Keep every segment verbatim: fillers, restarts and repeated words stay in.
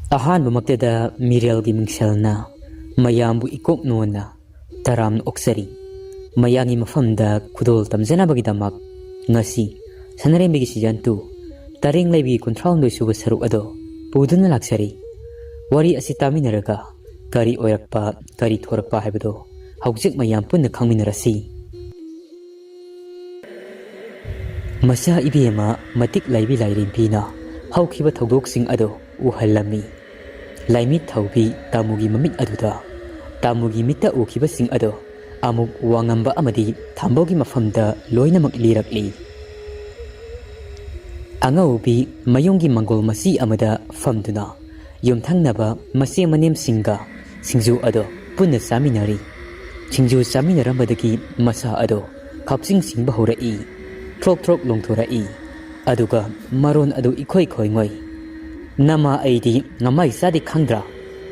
ꯑꯍꯥꯟꯕꯃꯛꯇꯗ ꯃꯤꯔꯦꯜꯒꯤ ꯃꯤꯡꯁꯦꯜꯅ ꯃꯌꯥꯝꯕꯨ ꯏꯀꯣꯛ ꯅꯣꯟꯅ ꯇꯔꯥꯝꯅ ꯑꯣꯛꯆꯔꯤ꯫ ꯃꯌꯥꯝꯒꯤ ꯃꯐꯝꯗ ꯈꯨꯗꯣꯜ ꯇꯝꯖꯅꯕꯒꯤꯗꯃꯛ ꯉꯁꯤ ꯁꯅꯥꯔꯦꯝꯕꯤꯒꯤ season two ꯇꯔꯦꯡ ꯂꯩꯕꯤ ꯀꯨꯟꯊ꯭ꯔꯥ ꯍꯨꯝꯗꯣꯏ ꯁꯨꯕ ꯁꯔꯨꯛ ꯑꯗꯣ ꯄꯨꯗꯨꯅ ꯂꯥꯛꯆꯔꯤ꯫ ꯋꯥꯔꯤ ꯑꯁꯤ ꯇꯥꯃꯤꯟꯅꯔꯒ ꯀꯔꯤ ꯑꯣꯏꯔꯛꯄ, ꯀꯔꯤ ꯊꯣꯔꯛꯄ ꯍꯥꯏꯕꯗꯣ ꯍꯧꯖꯤꯛ ꯃꯌꯥꯝ ꯄꯨꯟꯅ ꯈꯪꯃꯤꯟꯅꯔꯁꯤ꯫ ꯃꯆꯥ ꯏꯕꯦꯝꯃ ꯃꯇꯤꯛ ꯂꯩꯕꯤ ꯂꯥꯏꯔꯦꯝꯕꯤꯅ ꯍꯧꯈꯤꯕ ꯊꯧꯗꯣꯛꯁꯤꯡ ꯑꯗꯨ ꯎꯍꯜꯂꯝꯃꯤ꯫ ꯂꯥꯏꯃꯤꯠ ꯊꯧꯕꯤ ꯇꯥꯃꯨꯒꯤ ꯃꯃꯤꯠ ꯑꯗꯨꯗ ꯇꯥꯃꯨꯒꯤ ꯃꯤꯠꯇ ꯎꯈꯤꯕꯁꯤꯡ ꯑꯗꯨ ꯑꯃꯨꯛ ꯋꯥꯉꯝꯕ ꯑꯃꯗꯤ ꯊꯝꯕꯧꯒꯤ ꯃꯐꯝꯗ ꯂꯣꯏꯅꯃꯛ ꯂꯤꯔꯛꯂꯤ꯫ ꯑꯉꯧꯕꯤ ꯃꯌꯨꯝꯒꯤ ꯃꯪꯒꯣꯜ ꯃꯆꯤ ꯑꯃꯗ ꯐꯝꯗꯨꯅ ꯌꯨꯝꯊꯪꯅꯕ ꯃꯆꯦ ꯃꯅꯦꯝꯁꯤꯡꯒ ꯁꯤꯡꯖꯨ ꯑꯗꯨ ꯄꯨꯟꯅ ꯆꯥꯃꯤꯟꯅꯔꯤ꯫ ꯁꯤꯡꯖꯨ ꯆꯥꯃꯤꯟꯅꯔꯝꯕꯗꯒꯤ ꯃꯁꯥ ꯑꯗꯨ ꯈꯞꯆꯤꯡ ꯆꯤꯡꯕ ꯍꯧꯔꯛꯏ꯫ ꯊ꯭ꯔꯣꯛ ꯊ꯭ꯔꯣꯛ ꯂꯣꯡꯊꯣꯔꯛꯏ꯫ ꯑꯗꯨꯒ ꯃꯔꯣꯟ ꯑꯗꯨ ꯏꯈꯣꯏ ꯈꯣꯏ ꯉꯣꯏ꯫ "ꯅꯃꯥ, ꯑꯩꯗꯤ ꯉꯃꯥꯏ ꯆꯥꯗꯦ ꯈꯪꯗ꯭ꯔꯥ?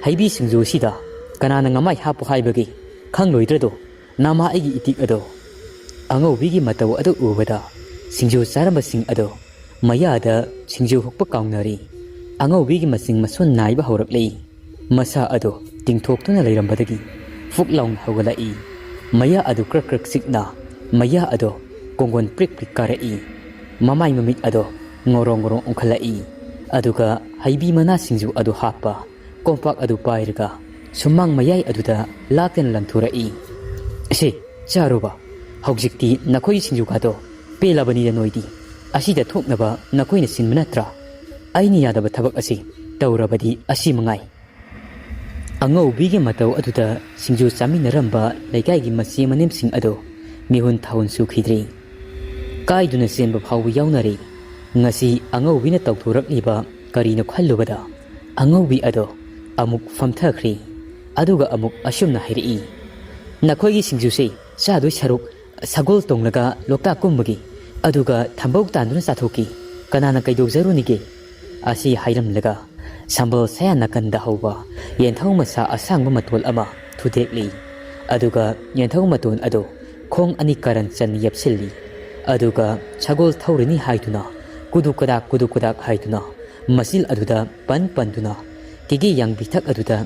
ꯍꯩꯕꯤ ꯁꯤꯡꯖꯨ ꯑꯁꯤꯗ ꯀꯅꯥꯅ ꯉꯃꯥꯏ ꯍꯥꯞꯄꯨ ꯍꯥꯏꯕꯒꯦ? ꯈꯪꯂꯣꯏꯗ꯭ꯔꯗꯣ? ꯅꯃꯥ, ꯑꯩꯒꯤ ꯏꯇꯤꯛ ꯑꯗꯣ!" ꯑꯉꯧꯕꯤꯒꯤ ꯃꯇꯧ ꯑꯗꯨ ꯎꯕꯗ ꯁꯤꯡꯖꯨ ꯆꯥꯔꯝꯕꯁꯤꯡ ꯑꯗꯣ ꯃꯌꯥꯗ ꯁꯤꯡꯖꯨ ꯍꯨꯛꯄ ꯀꯥꯎꯅꯔꯤ꯫ ꯑꯉꯧꯕꯤꯒꯤ ꯃꯆꯤꯡ ꯃꯁꯨꯟ ꯅꯥꯏꯕ ꯍꯧꯔꯛꯂꯤ꯫ ꯃꯁꯥ ꯑꯗꯨ ꯇꯤꯡꯊꯣꯛꯇꯨꯅ ꯂꯩꯔꯝꯕꯗꯒꯤ ꯐꯨꯛ ꯂꯥꯎꯅ ꯍꯧꯒꯠꯂꯛꯏ꯫ ꯃꯌꯥ ꯑꯗꯨ ꯀ꯭ꯔꯛ ꯀ꯭ꯔꯛ ꯆꯤꯛꯅ ꯃꯌꯥ ꯑꯗꯣ ꯀꯣꯡꯒꯣꯟ ꯄ꯭ꯔꯤꯛ ꯄ꯭ꯔꯤꯛ ꯀꯥꯔꯛꯏ꯫ ꯃꯃꯥꯏ ꯃꯃꯤꯠ ꯑꯗꯣ ꯉꯧꯔꯣꯡ ꯉꯧꯔꯣꯡ ꯑꯣꯟꯈꯠꯂꯛꯏ꯫ ꯑꯗꯨꯒ ꯍꯩꯕꯤ ꯃꯅꯥ ꯁꯤꯡꯖꯨ ꯑꯗꯨ ꯍꯥꯞꯄ ꯀꯣꯝꯄꯥꯛ ꯑꯗꯨ ꯄꯥꯏꯔꯒ ꯁꯨꯃꯥꯡ ꯃꯌꯥꯏ ꯑꯗꯨꯗ ꯂꯥꯛꯇꯅ ꯂꯪꯊꯣꯔꯛꯏ꯫ "ꯁꯦ, ꯆꯥꯔꯣꯕ꯫ ꯍꯧꯖꯤꯛꯇꯤ ꯅꯈꯣꯏꯒꯤ ꯁꯤꯡꯖꯨꯒꯗꯣ ꯄꯦꯜꯂꯕꯅꯤꯗ ꯅꯣꯏꯗꯤ꯫ ꯑꯁꯤꯗ ꯊꯣꯛꯅꯕ ꯅꯈꯣꯏꯅ ꯁꯤꯟꯕ ꯅꯠꯇ꯭ꯔꯥ? ꯑꯩꯅ ꯌꯥꯗꯕ ꯊꯕꯛ ꯑꯁꯤ ꯇꯧꯔꯕꯗꯤ ꯑꯁꯤ ꯃꯉꯥꯏ꯫" ꯑꯉꯧꯕꯤꯒꯤ ꯃꯇꯧ ꯑꯗꯨꯗ ꯁꯤꯡꯖꯨ ꯆꯥꯃꯤꯟꯅꯔꯝꯕ ꯂꯩꯀꯥꯏꯒꯤ ꯃꯆꯦ ꯃꯅꯦꯝꯁꯤꯡ ꯑꯗꯨ ꯃꯤꯍꯨꯟ ꯊꯥꯍꯨꯟ ꯁꯨꯈꯤꯗ꯭ꯔꯦ꯫ ꯀꯥꯏꯗꯨꯅ ꯆꯦꯟꯕ ꯐꯥꯎꯕ ꯌꯥꯎꯅꯔꯦ꯫ ꯉꯁꯤ ꯑꯉꯧꯕꯤꯅ ꯇꯧꯊꯣꯔꯛꯂꯤꯕ ꯀꯔꯤꯅꯣ ꯈꯜꯂꯨꯕꯗ ꯑꯉꯧꯕꯤ ꯑꯗꯣ ꯑꯃꯨꯛ ꯐꯝꯊꯈ꯭ꯔꯦ꯫ ꯑꯗꯨꯒ ꯑꯃꯨꯛ ꯑꯁꯨꯝꯅ ꯍꯥꯏꯔꯛꯏ, "ꯅꯈꯣꯏꯒꯤ ꯁꯤꯡꯖꯨꯁꯦ ꯆꯥꯗꯣꯏ ꯁꯔꯨꯛ ꯁꯒꯣꯜ ꯇꯣꯡꯂꯒ ꯂꯣꯛꯇꯥꯛ ꯀꯨꯝꯕꯒꯤ, ꯑꯗꯨꯒ ꯊꯝꯕꯧ ꯇꯥꯟꯗꯨꯅ ꯆꯥꯊꯣꯛꯀꯤ꯫ ꯀꯅꯥꯅ ꯀꯩꯗꯧꯖꯔꯨꯅꯤꯒꯦ?" ꯑꯁꯤ ꯍꯥꯏꯔꯝꯂꯒ ꯁꯝꯕꯜ ꯁꯌꯥ ꯅꯥꯀꯟꯗ ꯍꯧꯕ ꯌꯦꯟꯊꯧ ꯃꯁꯥ ꯑꯁꯥꯡꯕ ꯃꯇꯣꯜ ꯑꯃ ꯊꯨꯗꯦꯛꯂꯤ꯫ ꯑꯗꯨꯒ ꯌꯦꯟꯊꯧ ꯃꯇꯣꯟ ꯑꯗꯨ ꯈꯣꯡ ꯑꯅꯤ ꯀꯔꯟ ꯆꯟ ꯌꯦꯞꯁꯤꯜꯂꯤ꯫ ꯑꯗꯨꯒ ꯁꯒꯣꯜ ꯊꯧꯔꯅꯤ ꯍꯥꯏꯗꯨꯅ ꯀꯨꯗꯨꯛ ꯀꯗꯥꯛ ꯀꯨꯗꯨꯛ ꯀꯗꯥꯛ ꯍꯥꯏꯗꯨꯅ ꯃꯆꯤꯜ ꯑꯗꯨꯗ ꯄꯟ ꯄꯟꯗꯨꯅ ꯀꯦꯒꯦ ꯌꯥꯡꯕꯤꯊꯛ ꯑꯗꯨꯗ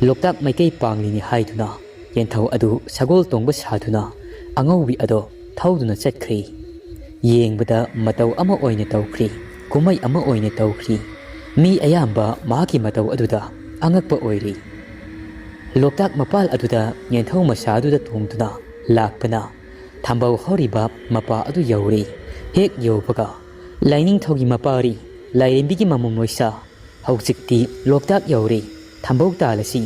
ꯂꯣꯛꯇꯥꯛ ꯃꯥꯏꯀꯩ ꯄꯥꯡꯂꯤꯅꯤ ꯍꯥꯏꯗꯨꯅ ꯌꯦꯟꯊꯧ ꯑꯗꯨ ꯁꯒꯣꯜ ꯇꯣꯡꯕ ꯁꯥꯗꯨꯅ ꯑꯉꯧꯕꯤ ꯑꯗꯣ ꯊꯧꯗꯨꯅ ꯆꯠꯈ꯭ꯔꯤ꯫ ꯌꯦꯡꯕꯗ ꯃꯇꯧ ꯑꯃ ꯑꯣꯏꯅ ꯇꯧꯈ꯭ꯔꯤ, ꯀꯨꯝꯍꯩ ꯑꯃ ꯑꯣꯏꯅ ꯇꯧꯈ꯭ꯔꯤ꯫ ꯃꯤ ꯑꯌꯥꯝꯕ ꯃꯍꯥꯛꯀꯤ ꯃꯇꯧ ꯑꯗꯨꯗ ꯑꯉꯛꯄ ꯑꯣꯏꯔꯤ꯫ ꯂꯣꯛꯇꯥꯛ ꯃꯄꯥꯜ ꯑꯗꯨꯗ ꯌꯦꯟꯊꯧ ꯃꯁꯥꯗꯨꯗ ꯇꯣꯡꯗꯨꯅ ꯂꯥꯛꯄꯅ ꯊꯝꯕꯧ ꯍꯧꯔꯤꯕ ꯃꯄꯥ ꯑꯗꯨ ꯌꯧꯔꯦ꯫ ꯍꯦꯛ ꯌꯧꯕꯒ, "ꯂꯥꯏꯅꯤꯡꯊꯧꯒꯤ ꯃꯄꯥꯔꯤ, ꯂꯥꯏꯔꯦꯝꯕꯤꯒꯤ ꯃꯃꯣꯝ ꯂꯣꯏꯁꯥ, ꯍꯧꯖꯤꯛꯇꯤ ꯂꯣꯛꯇꯥꯛ ꯌꯧꯔꯦ, ꯊꯝꯕꯧ ꯇꯥꯜꯂꯁꯤ꯫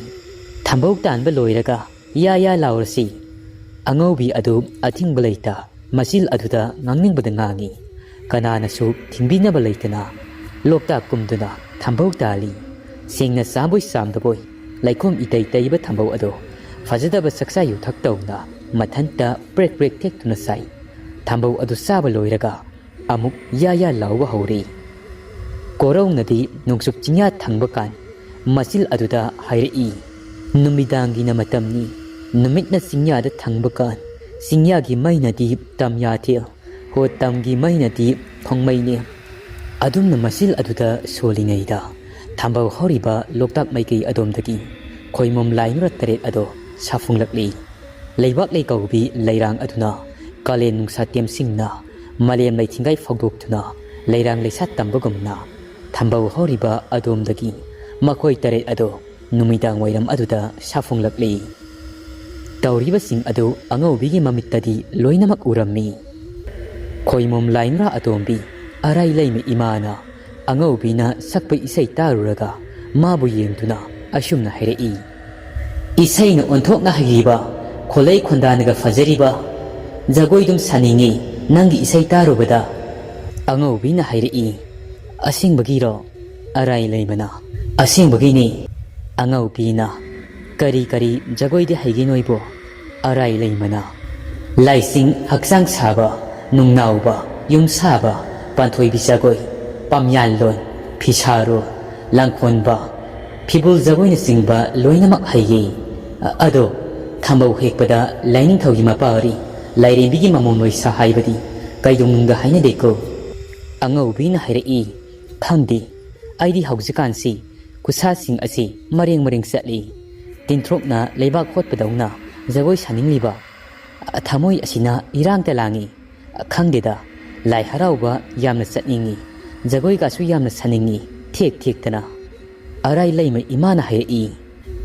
ꯊꯝꯕꯧ ꯇꯥꯟꯕ ꯂꯣꯏꯔꯒ ꯌꯥ ꯌꯥ ꯂꯥꯎꯔꯁꯤ꯫" ꯑꯉꯧꯕꯤ ꯑꯗꯨ ꯑꯊꯤꯡꯕ ꯂꯩꯇ ꯃꯆꯤꯜ ꯑꯗꯨꯗ ꯉꯥꯡꯅꯤꯡꯕꯗ ꯉꯥꯡꯏ꯫ ꯀꯅꯥꯅꯁꯨ ꯊꯤꯡꯕꯤꯅꯕ ꯂꯩꯇꯅ ꯂꯣꯛꯇꯥꯛ ꯀꯨꯝꯗꯨꯅ ꯊꯝꯕꯧ ꯇꯥꯜꯂꯤ꯫ ꯁꯦꯡꯅ ꯆꯥꯝꯕꯣꯏ ꯆꯥꯝꯗꯕꯣꯏ ꯂꯩꯈꯣꯝ ꯏꯇꯩ ꯇꯩꯕ ꯊꯝꯕꯧ ꯑꯗꯣ ꯐꯖꯗꯕ ꯆꯥꯛꯆꯥ ꯌꯨꯊꯛ ꯇꯧꯅ ꯃꯊꯟꯇ ꯄ꯭ꯔꯦꯛ ꯄ꯭ꯔꯦꯛ ꯊꯦꯛꯇꯨꯅ ꯆꯥꯏ꯫ ꯊꯝꯕꯧ ꯑꯗꯨ ꯆꯥꯕ ꯂꯣꯏꯔꯒ ꯑꯃꯨꯛ ꯌꯥ ꯌꯥ ꯂꯥꯎꯕ ꯍꯧꯔꯦ꯫ ꯀꯣꯔꯧꯅꯗꯤ ꯅꯣꯡꯆꯨꯞ ꯆꯤꯡꯌꯥ ꯊꯪꯕ ꯀꯥꯟ ꯃꯆꯤꯜ ꯑꯗꯨꯗ ꯍꯥꯏꯔꯛꯏ, "ꯅꯨꯃꯤꯗꯥꯡꯒꯤꯅ ꯃꯇꯝꯅꯤ꯫ ꯅꯨꯃꯤꯠꯅ ꯆꯤꯡꯌꯥꯗ ꯊꯪꯕ ꯀꯥꯟ ꯆꯤꯡꯌꯥꯒꯤ ꯃꯩꯅꯗꯤ ꯇꯝ ꯌꯥꯊꯦꯜ, ꯍꯣ ꯇꯝꯒꯤ ꯃꯩꯅꯗꯤ ꯈꯣꯡꯃꯩꯅꯦ꯫" ꯑꯗꯨꯝꯅ ꯃꯆꯤꯜ ꯑꯗꯨꯗ ꯁꯣꯜꯂꯤꯉꯩꯗ ꯊꯝꯕꯧ ꯍꯧꯔꯤꯕ ꯂꯣꯛꯇꯥꯛ ꯃꯥꯏꯀꯩ ꯑꯗꯣꯝꯗꯒꯤ ꯈꯣꯏꯃꯣꯝ ꯂꯥꯏ ꯅꯨꯔꯥ ꯇꯔꯦꯠ ꯑꯗꯣ ꯁꯥꯐꯨꯡꯂꯛꯂꯤ꯫ ꯂꯩꯕꯥꯛ ꯂꯩꯀꯧꯕꯤ ꯂꯩꯔꯥꯡ ꯑꯗꯨꯅ ꯀꯥꯂꯦꯟ ꯅꯨꯡꯁꯥ ꯇꯦꯝꯁꯤꯡꯅ ꯃꯥꯂꯦꯝ ꯂꯩꯊꯤꯡꯒꯥꯏ ꯐꯥꯎꯗꯣꯛꯇꯨꯅ ꯂꯩꯔꯥꯡ ꯂꯩꯁꯥꯠ ꯇꯝꯕꯒꯨꯝꯅ ꯊꯝꯕꯧ ꯍꯧꯔꯤꯕ ꯑꯗꯣꯝꯗꯒꯤ ꯃꯈꯣꯏ ꯇꯔꯦꯠ ꯑꯗꯣ ꯅꯨꯃꯤꯗꯥꯡ ꯋꯥꯏꯔꯝ ꯑꯗꯨꯗ ꯁꯥꯐꯨꯡꯂꯛꯂꯤ꯫ ꯇꯧꯔꯤꯕꯁꯤꯡ ꯑꯗꯨ ꯑꯉꯧꯕꯤꯒꯤ ꯃꯃꯤꯠꯇꯗꯤ ꯂꯣꯏꯅꯃꯛ ꯎꯔꯝꯃꯤ꯫ ꯈꯣꯏꯃꯣꯝ ꯂꯥꯏꯅꯨꯔꯥ ꯑꯇꯣꯝꯕꯤ ꯑꯔꯥꯏ ꯂꯩꯃ ꯏꯃꯥꯅ ꯑꯉꯧꯕꯤꯅ ꯁꯛꯄ ꯏꯁꯩ ꯇꯥꯔꯨꯔꯒ ꯃꯥꯕꯨ ꯌꯦꯡꯗꯨꯅ ꯑꯁꯨꯝꯅ ꯍꯥꯏꯔꯛꯏ, "ꯏꯁꯩꯅ ꯑꯣꯟꯊꯣꯛꯅ ꯍꯩꯔꯤꯕ, ꯈꯣꯂꯩ ꯈꯣꯟꯗꯥꯅꯒ ꯐꯖꯔꯤꯕ, ꯖꯒꯣꯏꯗꯨꯝ ꯁꯥꯅꯤꯡꯉꯤ ꯅꯪꯒꯤ ꯏꯁꯩ ꯇꯥꯔꯨꯕꯗ꯫" ꯑꯉꯧꯕꯤꯅ ꯍꯥꯏꯔꯛꯏ, "ꯑꯁꯦꯡꯕꯒꯤꯔꯣ?" ꯑꯔꯥꯏ ꯂꯩꯃꯅ, "ꯑꯁꯦꯡꯕꯒꯤꯅꯤ꯫" ꯑꯉꯧꯕꯤꯅ, "ꯀꯔꯤ ꯀꯔꯤ ꯖꯒꯣꯏꯗꯤ ꯍꯩꯒꯦ ꯅꯣꯏꯕꯣ?" ꯑꯔꯥꯏ ꯂꯩꯃꯅ, "ꯂꯥꯏꯁꯤꯡ ꯍꯛꯆꯥꯡ ꯁꯥꯕ, ꯅꯨꯡꯅꯥꯎꯕ, ꯌꯨꯝ ꯁꯥꯕ, ꯄꯥꯟꯊꯣꯏꯕꯤ ꯖꯒꯣꯏ, ꯄꯥꯝꯌꯥꯟꯂꯣꯟ, ꯐꯤꯁꯥꯔꯣꯜ, ꯂꯥꯡꯈꯣꯟꯕ, ꯐꯤꯕꯨꯜ ꯖꯒꯣꯏꯅꯆꯤꯡꯕ ꯂꯣꯏꯅꯃꯛ ꯍꯩꯌꯦ꯫ ꯑ-, ꯑꯗꯣ ꯊꯝꯕꯧ ꯍꯦꯛꯄꯗ ꯂꯥꯏꯅꯤꯡꯊꯧꯒꯤ ꯃꯄꯥꯔꯤ, ꯂꯥꯏꯔꯦꯝꯕꯤꯒꯤ ꯃꯃꯣꯝ ꯂꯣꯏꯁꯥ ꯍꯥꯏꯕꯗꯤ ꯀꯩꯗꯧꯅꯨꯡꯗ ꯍꯥꯏꯅꯗꯦꯀꯣ?" ꯑꯉꯧꯕꯤꯅ ꯍꯥꯏꯔꯛꯏ, "ꯈꯪꯗꯦ, ꯑꯩꯗꯤ ꯍꯧꯖꯤꯛꯀꯥꯟꯁꯤ ꯈꯨꯠꯁꯥꯁꯤꯡ ꯑꯁꯤ ꯃꯔꯦꯡ ꯃꯔꯦꯡ ꯆꯠꯂꯤ꯫ ꯇꯤꯟꯊ꯭ꯔꯣꯛꯅ ꯂꯩꯕꯥꯛ ꯍꯣꯠꯄꯗꯧꯅ ꯖꯒꯣꯏ ꯁꯥꯅꯤꯡꯂꯤꯕ ꯊꯃꯣꯏ ꯑꯁꯤꯅ ꯏꯔꯥꯡꯇ ꯂꯥꯡꯏ꯫ ꯈꯪꯗꯦꯗ, ꯂꯥꯏ ꯍꯔꯥꯎꯕ ꯌꯥꯝꯅ ꯆꯠꯅꯤꯡꯏ, ꯖꯒꯣꯏꯒꯁꯨ ꯌꯥꯝꯅ ꯁꯥꯅꯤꯡꯏ, ꯊꯦꯛ ꯊꯦꯛꯇꯅ꯫ ꯑꯔꯥꯏ ꯂꯩꯃ ꯏꯃꯥꯅ ꯍꯥꯏꯔꯛꯏ,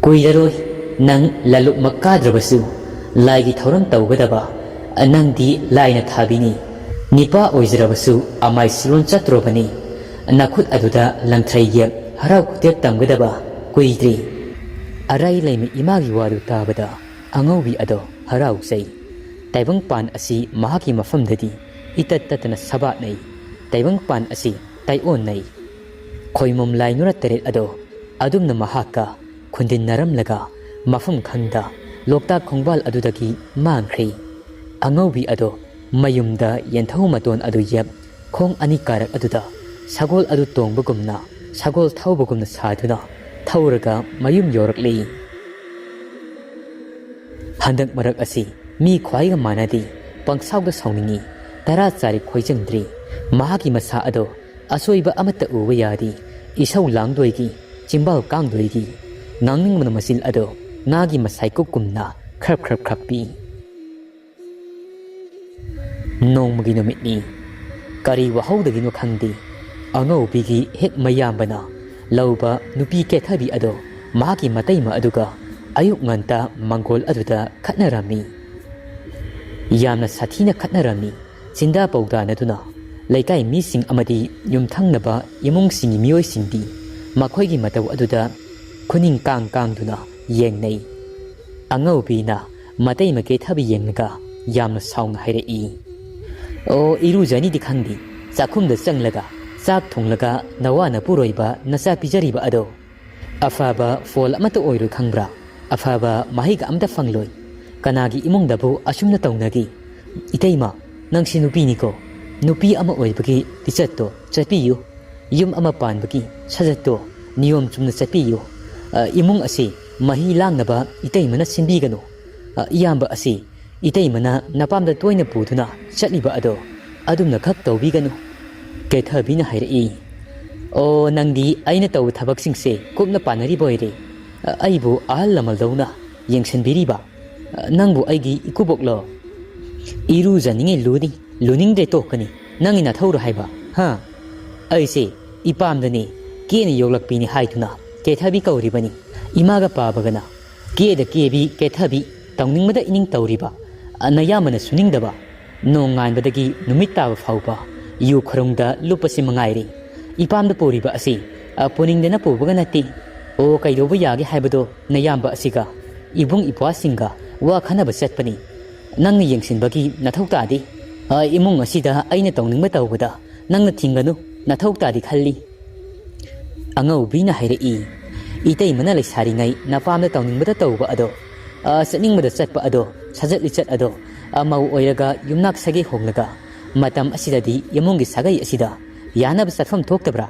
"ꯀꯨꯏꯔꯔꯣꯏ, ꯅꯪ ꯂꯂꯨꯞꯃꯛ ꯀꯥꯗ꯭ꯔꯕꯁꯨ ꯂꯥꯏꯒꯤ ꯊꯧꯔꯝ ꯇꯧꯒꯗꯕ ꯅꯪꯗꯤ ꯂꯥꯏꯅ ꯊꯥꯕꯤꯅꯤ꯫ ꯅꯤꯄꯥ ꯑꯣꯏꯖꯔꯕꯁꯨ ꯑꯃꯥꯏ ꯁꯤꯔꯣꯟ ꯆꯠꯇ꯭ꯔꯣꯕꯅꯤ꯫ ꯅꯈꯨꯠ ꯑꯗꯨꯗ ꯂꯪꯊ꯭ꯔꯩ ꯌꯦꯞ ꯍꯔꯥꯎ ꯈꯨꯇꯦꯛ ꯇꯝꯒꯗꯕ ꯀꯨꯏꯗ꯭ꯔꯤ꯫" ꯑꯔꯥꯏ ꯂꯩꯃ ꯏꯃꯥꯒꯤ ꯋꯥꯗꯨ ꯇꯥꯕꯗ ꯑꯉꯧꯕꯤ ꯑꯗꯣ ꯍꯔꯥꯎꯖꯩ꯫ ꯇꯥꯏꯕꯪꯄꯥꯟ ꯑꯁꯤ ꯃꯍꯥꯛꯀꯤ ꯃꯐꯝꯗꯗꯤ ꯏꯇꯠ ꯇꯠꯇꯅ ꯁꯕꯥꯠꯅꯩ꯫ ꯇꯥꯏꯕꯪꯄꯥꯟ ꯑꯁꯤ ꯇꯥꯏꯑꯣꯟꯅꯩ꯫ ꯈꯣꯏꯃꯣꯝ ꯂꯥꯏ ꯅꯨꯔꯥ ꯇꯔꯦꯠ ꯑꯗꯣ ꯑꯗꯨꯝꯅ ꯃꯍꯥꯛꯀ ꯈꯨꯟꯗꯤꯟꯅꯔꯝꯂꯒ ꯃꯐꯝ ꯈꯪꯗ ꯂꯣꯛꯇꯥꯛ ꯈꯣꯡꯕꯥꯜ ꯑꯗꯨꯗꯒꯤ ꯃꯥꯡꯈ꯭ꯔꯦ꯫ ꯑꯉꯧꯕꯤ ꯑꯗꯣ ꯃꯌꯨꯝꯗ ꯌꯦꯟꯊꯧ ꯃꯇꯣꯟ ꯑꯗꯨ ꯌꯦꯞ ꯈꯣꯡ ꯑꯅꯤ ꯀꯥꯔꯛ ꯑꯗꯨꯗ ꯁꯒꯣꯜ ꯑꯗꯨ ꯇꯣꯡꯕꯒꯨꯝꯅ, ꯁꯒꯣꯜ ꯊꯧꯕꯒꯨꯝꯅ ꯁꯥꯗꯨꯅ ꯊꯧꯔꯒ ꯃꯌꯨꯝ ꯌꯧꯔꯛꯂꯤ꯫ ꯍꯟꯗꯛ ꯃꯔꯛ ꯑꯁꯤ ꯃꯤ ꯈ꯭ꯋꯥꯏꯒ ꯃꯥꯟꯅꯗꯦ, ꯄꯪꯁꯥꯎꯗ ꯁꯥꯎꯅꯤꯡꯏ, ꯇꯔꯥ ꯆꯥꯔꯤ ꯈꯣꯏꯖꯪꯗ꯭ꯔꯤ꯫ ꯃꯍꯥꯛꯀꯤ ꯃꯁꯥ ꯑꯗꯣ ꯑꯁꯣꯏꯕ ꯑꯃꯠꯇ ꯎꯕ ꯌꯥꯗꯦ꯫ ꯏꯁꯧ ꯂꯥꯡꯗꯣꯏꯒꯤ, ꯆꯤꯝꯕꯥꯜ ꯀꯥꯡꯗꯣꯏꯒꯤ, ꯉꯥꯡꯅꯤꯡꯕꯅ ꯃꯆꯤꯜ ꯑꯗꯣ ꯉꯥꯒꯤ ꯃꯁꯥꯏ ꯀꯨꯛꯀꯨꯝꯅ ꯈ꯭ꯔꯞ ꯈ꯭ꯔꯞ ꯈ꯭ꯔꯞꯄꯤ꯫ ꯅꯣꯡꯃꯒꯤ ꯅꯨꯃꯤꯠꯅꯤ꯫ ꯀꯔꯤ ꯋꯥꯍꯧꯗꯒꯤꯅꯣ ꯈꯪꯗꯦ, ꯑꯉꯧꯕꯤꯒꯤ ꯍꯦꯛ ꯃꯌꯥꯝꯕꯅ ꯂꯧꯕ ꯅꯨꯄꯤ ꯀꯦꯊꯕꯤ ꯑꯗꯣ ꯃꯍꯥꯛꯀꯤ ꯃꯇꯩꯃ ꯑꯗꯨꯒ ꯑꯌꯨꯛ ꯉꯟꯇꯥ ꯃꯪꯒꯣꯜ ꯑꯗꯨꯗ ꯈꯠꯅꯔꯝꯃꯤ꯫ ꯌꯥꯝꯅ ꯁꯥꯊꯤꯅ ꯈꯠꯅꯔꯝꯃꯤ꯫ ꯆꯤꯟꯗꯥ ꯄꯧꯗꯥꯅꯗꯨꯅ ꯂꯩꯀꯥꯏ ꯃꯤꯁꯤꯡ ꯑꯃꯗꯤ ꯌꯨꯝꯊꯪꯅꯕ ꯏꯃꯨꯡꯁꯤꯡꯒꯤ ꯃꯤꯑꯣꯏꯁꯤꯡꯗꯤ ꯃꯈꯣꯏꯒꯤ ꯃꯇꯧ ꯑꯗꯨꯗ ꯈꯨꯅꯤꯡ ꯀꯥꯡ ꯀꯥꯡꯗꯨꯅ ꯌꯦꯡꯅꯩ꯫ ꯑꯉꯧꯕꯤꯅ ꯃꯇꯩ ꯃꯀꯦ ꯊꯕꯤ ꯌꯦꯡꯂꯒ ꯌꯥꯝꯅ ꯁꯥꯎꯅ ꯍꯥꯏꯔꯛꯏ, "ꯑꯣ, ꯏꯔꯨꯖꯅꯤꯗꯤ ꯈꯪꯗꯦ, ꯆꯥꯛꯈꯨꯝꯗ ꯆꯪꯂꯒ ꯆꯥꯛ ꯊꯣꯡꯂꯒ ꯅꯋꯥ ꯅꯄꯨꯔꯣꯏꯕ ꯅꯆꯥ ꯄꯤꯖꯔꯤꯕ ꯑꯗꯣ ꯑꯐꯕ ꯐꯣꯜ ꯑꯃꯠꯇ ꯑꯣꯏꯔꯣꯏ ꯈꯪꯕ꯭ꯔꯥ? ꯑꯐꯕ ꯃꯍꯩꯒ ꯑꯃꯠꯇ ꯐꯪꯂꯣꯏ꯫ ꯀꯅꯥꯒꯤ ꯏꯃꯨꯡꯗꯕꯨ ꯑꯁꯨꯝꯅ ꯇꯧꯅꯒꯦ? ꯏꯇꯩꯃ, ꯅꯪꯁꯤ ꯅꯨꯄꯤꯅꯤꯀꯣ꯫ ꯅꯨꯄꯤ ꯑꯃ ꯑꯣꯏꯕꯒꯤ ꯂꯤꯆꯠꯇꯣ ꯆꯠꯄꯤꯌꯨ꯫ ꯌꯨꯝ ꯑꯃ ꯄꯥꯟꯕꯒꯤ ꯁꯥꯖꯠꯇꯣ ꯅꯤꯌꯣꯝ ꯆꯨꯝꯅ ꯆꯠꯄꯤꯌꯨ꯫ ꯑ, ꯏꯃꯨꯡ ꯑꯁꯤ ꯃꯍꯤ ꯂꯥꯡꯅꯕ ꯏꯇꯩꯃꯅ ꯁꯤꯟꯕꯤꯒꯅꯨ꯫ ꯑ, ꯏꯌꯥꯝꯕ ꯑꯁꯤ ꯏꯇꯩꯃꯅ ꯅꯄꯥꯝꯗ ꯇꯣꯏꯅ ꯄꯨꯗꯨꯅ ꯆꯠꯂꯤꯕ ꯑꯗꯣ ꯑꯗꯨꯝꯅ ꯈꯛ ꯇꯧꯕꯤꯒꯅꯨ꯫" ꯀꯦꯊꯕꯤꯅ ꯍꯥꯏꯔꯛꯏ, ꯑꯣ, ꯅꯪꯗꯤ ꯑꯩꯅ ꯇꯧꯕ ꯊꯕꯛꯁꯤꯡꯁꯦ ꯀꯨꯞꯅ ꯄꯥꯅꯔꯤꯕ ꯑꯣꯏꯔꯦ꯫ ꯑ, ꯑꯩꯕꯨ ꯑꯍꯜ ꯂꯃꯟꯗꯧꯅ ꯌꯦꯡꯁꯤꯟꯕꯤꯔꯤꯕ꯫ ꯑ, ꯅꯪꯕꯨ ꯑꯩꯒꯤ ꯏꯀꯨꯕꯣꯛꯂꯣ? ꯏꯔꯨꯖꯅꯤꯡꯉꯤ ꯂꯨꯅꯤ, ꯂꯨꯅꯤꯡꯗ꯭ꯔꯦ ꯇꯣꯛꯀꯅꯤ꯫ ꯅꯪꯒꯤ ꯅꯊꯧꯔꯣ ꯍꯥꯏꯕ? ꯍꯥ? ꯑꯩꯁꯦ ꯏꯄꯥꯝꯗꯅꯤ, ꯀꯦꯅ ꯌꯣꯛꯂꯛꯄꯤꯅꯤ ꯍꯥꯏꯗꯨꯅ ꯀꯦꯊꯕꯤ ꯀꯧꯔꯤꯕꯅꯤ꯫ ꯏꯃꯥꯒ ꯄꯥꯕꯒꯅ ꯀꯦꯗ ꯀꯦꯕꯤ ꯀꯦꯊꯕꯤ, ꯇꯧꯅꯤꯡꯕꯗ ꯏꯅꯤꯡ ꯇꯧꯔꯤꯕ, ꯑ, ꯅꯌꯥꯝꯕꯅ ꯁꯨꯅꯤꯡꯗꯕ, ꯅꯣꯡ ꯉꯥꯟꯕꯗꯒꯤ ꯅꯨꯃꯤꯠ ꯇꯥꯕ ꯐꯥꯎꯕ ꯌꯨ ꯈꯔꯨꯡꯗ ꯂꯨꯞꯄꯁꯤ ꯃꯉꯥꯏꯔꯦ꯫ ꯏꯄꯥꯝꯗ ꯄꯨꯔꯤꯕ ꯑꯁꯤ, ꯑ, ꯄꯨꯅꯤꯡꯗꯅ ꯄꯨꯕꯒ ꯅꯠꯇꯦ꯫ ꯑꯣ, ꯀꯩꯗꯧꯕ ꯌꯥꯒꯦ ꯍꯥꯏꯕꯗꯣ ꯅꯌꯥꯝꯕ ꯑꯁꯤꯒ ꯏꯕꯨꯡ ꯏꯄ꯭ꯋꯥꯁꯤꯡꯒ ꯋꯥ ꯈꯟꯅꯕ ꯆꯠꯄꯅꯤ꯫ ꯅꯪꯅ ꯌꯦꯡꯁꯤꯟꯕꯒꯤ ꯅꯊꯧ ꯇꯥꯗꯦ꯫ ꯑ, ꯏꯃꯨꯡ ꯑꯁꯤꯗ ꯑꯩꯅ ꯇꯧꯅꯤꯡꯕ ꯇꯧꯕꯗ ꯅꯪꯅ ꯊꯤꯡꯒꯅꯨ, ꯅꯊꯧ ꯇꯥꯗꯦ ꯈꯜꯂꯤ꯫ ꯑꯉꯧꯕꯤꯅ ꯍꯥꯏꯔꯛꯏ, "ꯏꯇꯩꯃꯅ ꯂꯩꯁꯥꯔꯤꯉꯩ ꯅꯄꯥꯝꯗ ꯇꯧꯅꯤꯡꯕꯗ ꯇꯧꯕ ꯑꯗꯣ, ꯑ, ꯆꯠꯅꯤꯡꯕꯗ ꯆꯠꯄ ꯑꯗꯣ, ꯁꯥꯖꯠ ꯂꯤꯆꯠ ꯑꯗꯣ, ꯑ, ꯃꯧ ꯑꯣꯏꯔꯒ ꯌꯨꯝꯅꯥꯛ ꯁꯥꯒꯩ ꯍꯣꯡꯂꯒ ꯃꯇꯝ ꯑꯁꯤꯗꯗꯤ ꯏꯃꯨꯡꯒꯤ ꯁꯥꯒꯩ ꯑꯁꯤꯗ ꯌꯥꯅꯕ ꯆꯠꯐꯝ ꯊꯣꯛꯇꯕ꯭ꯔꯥ?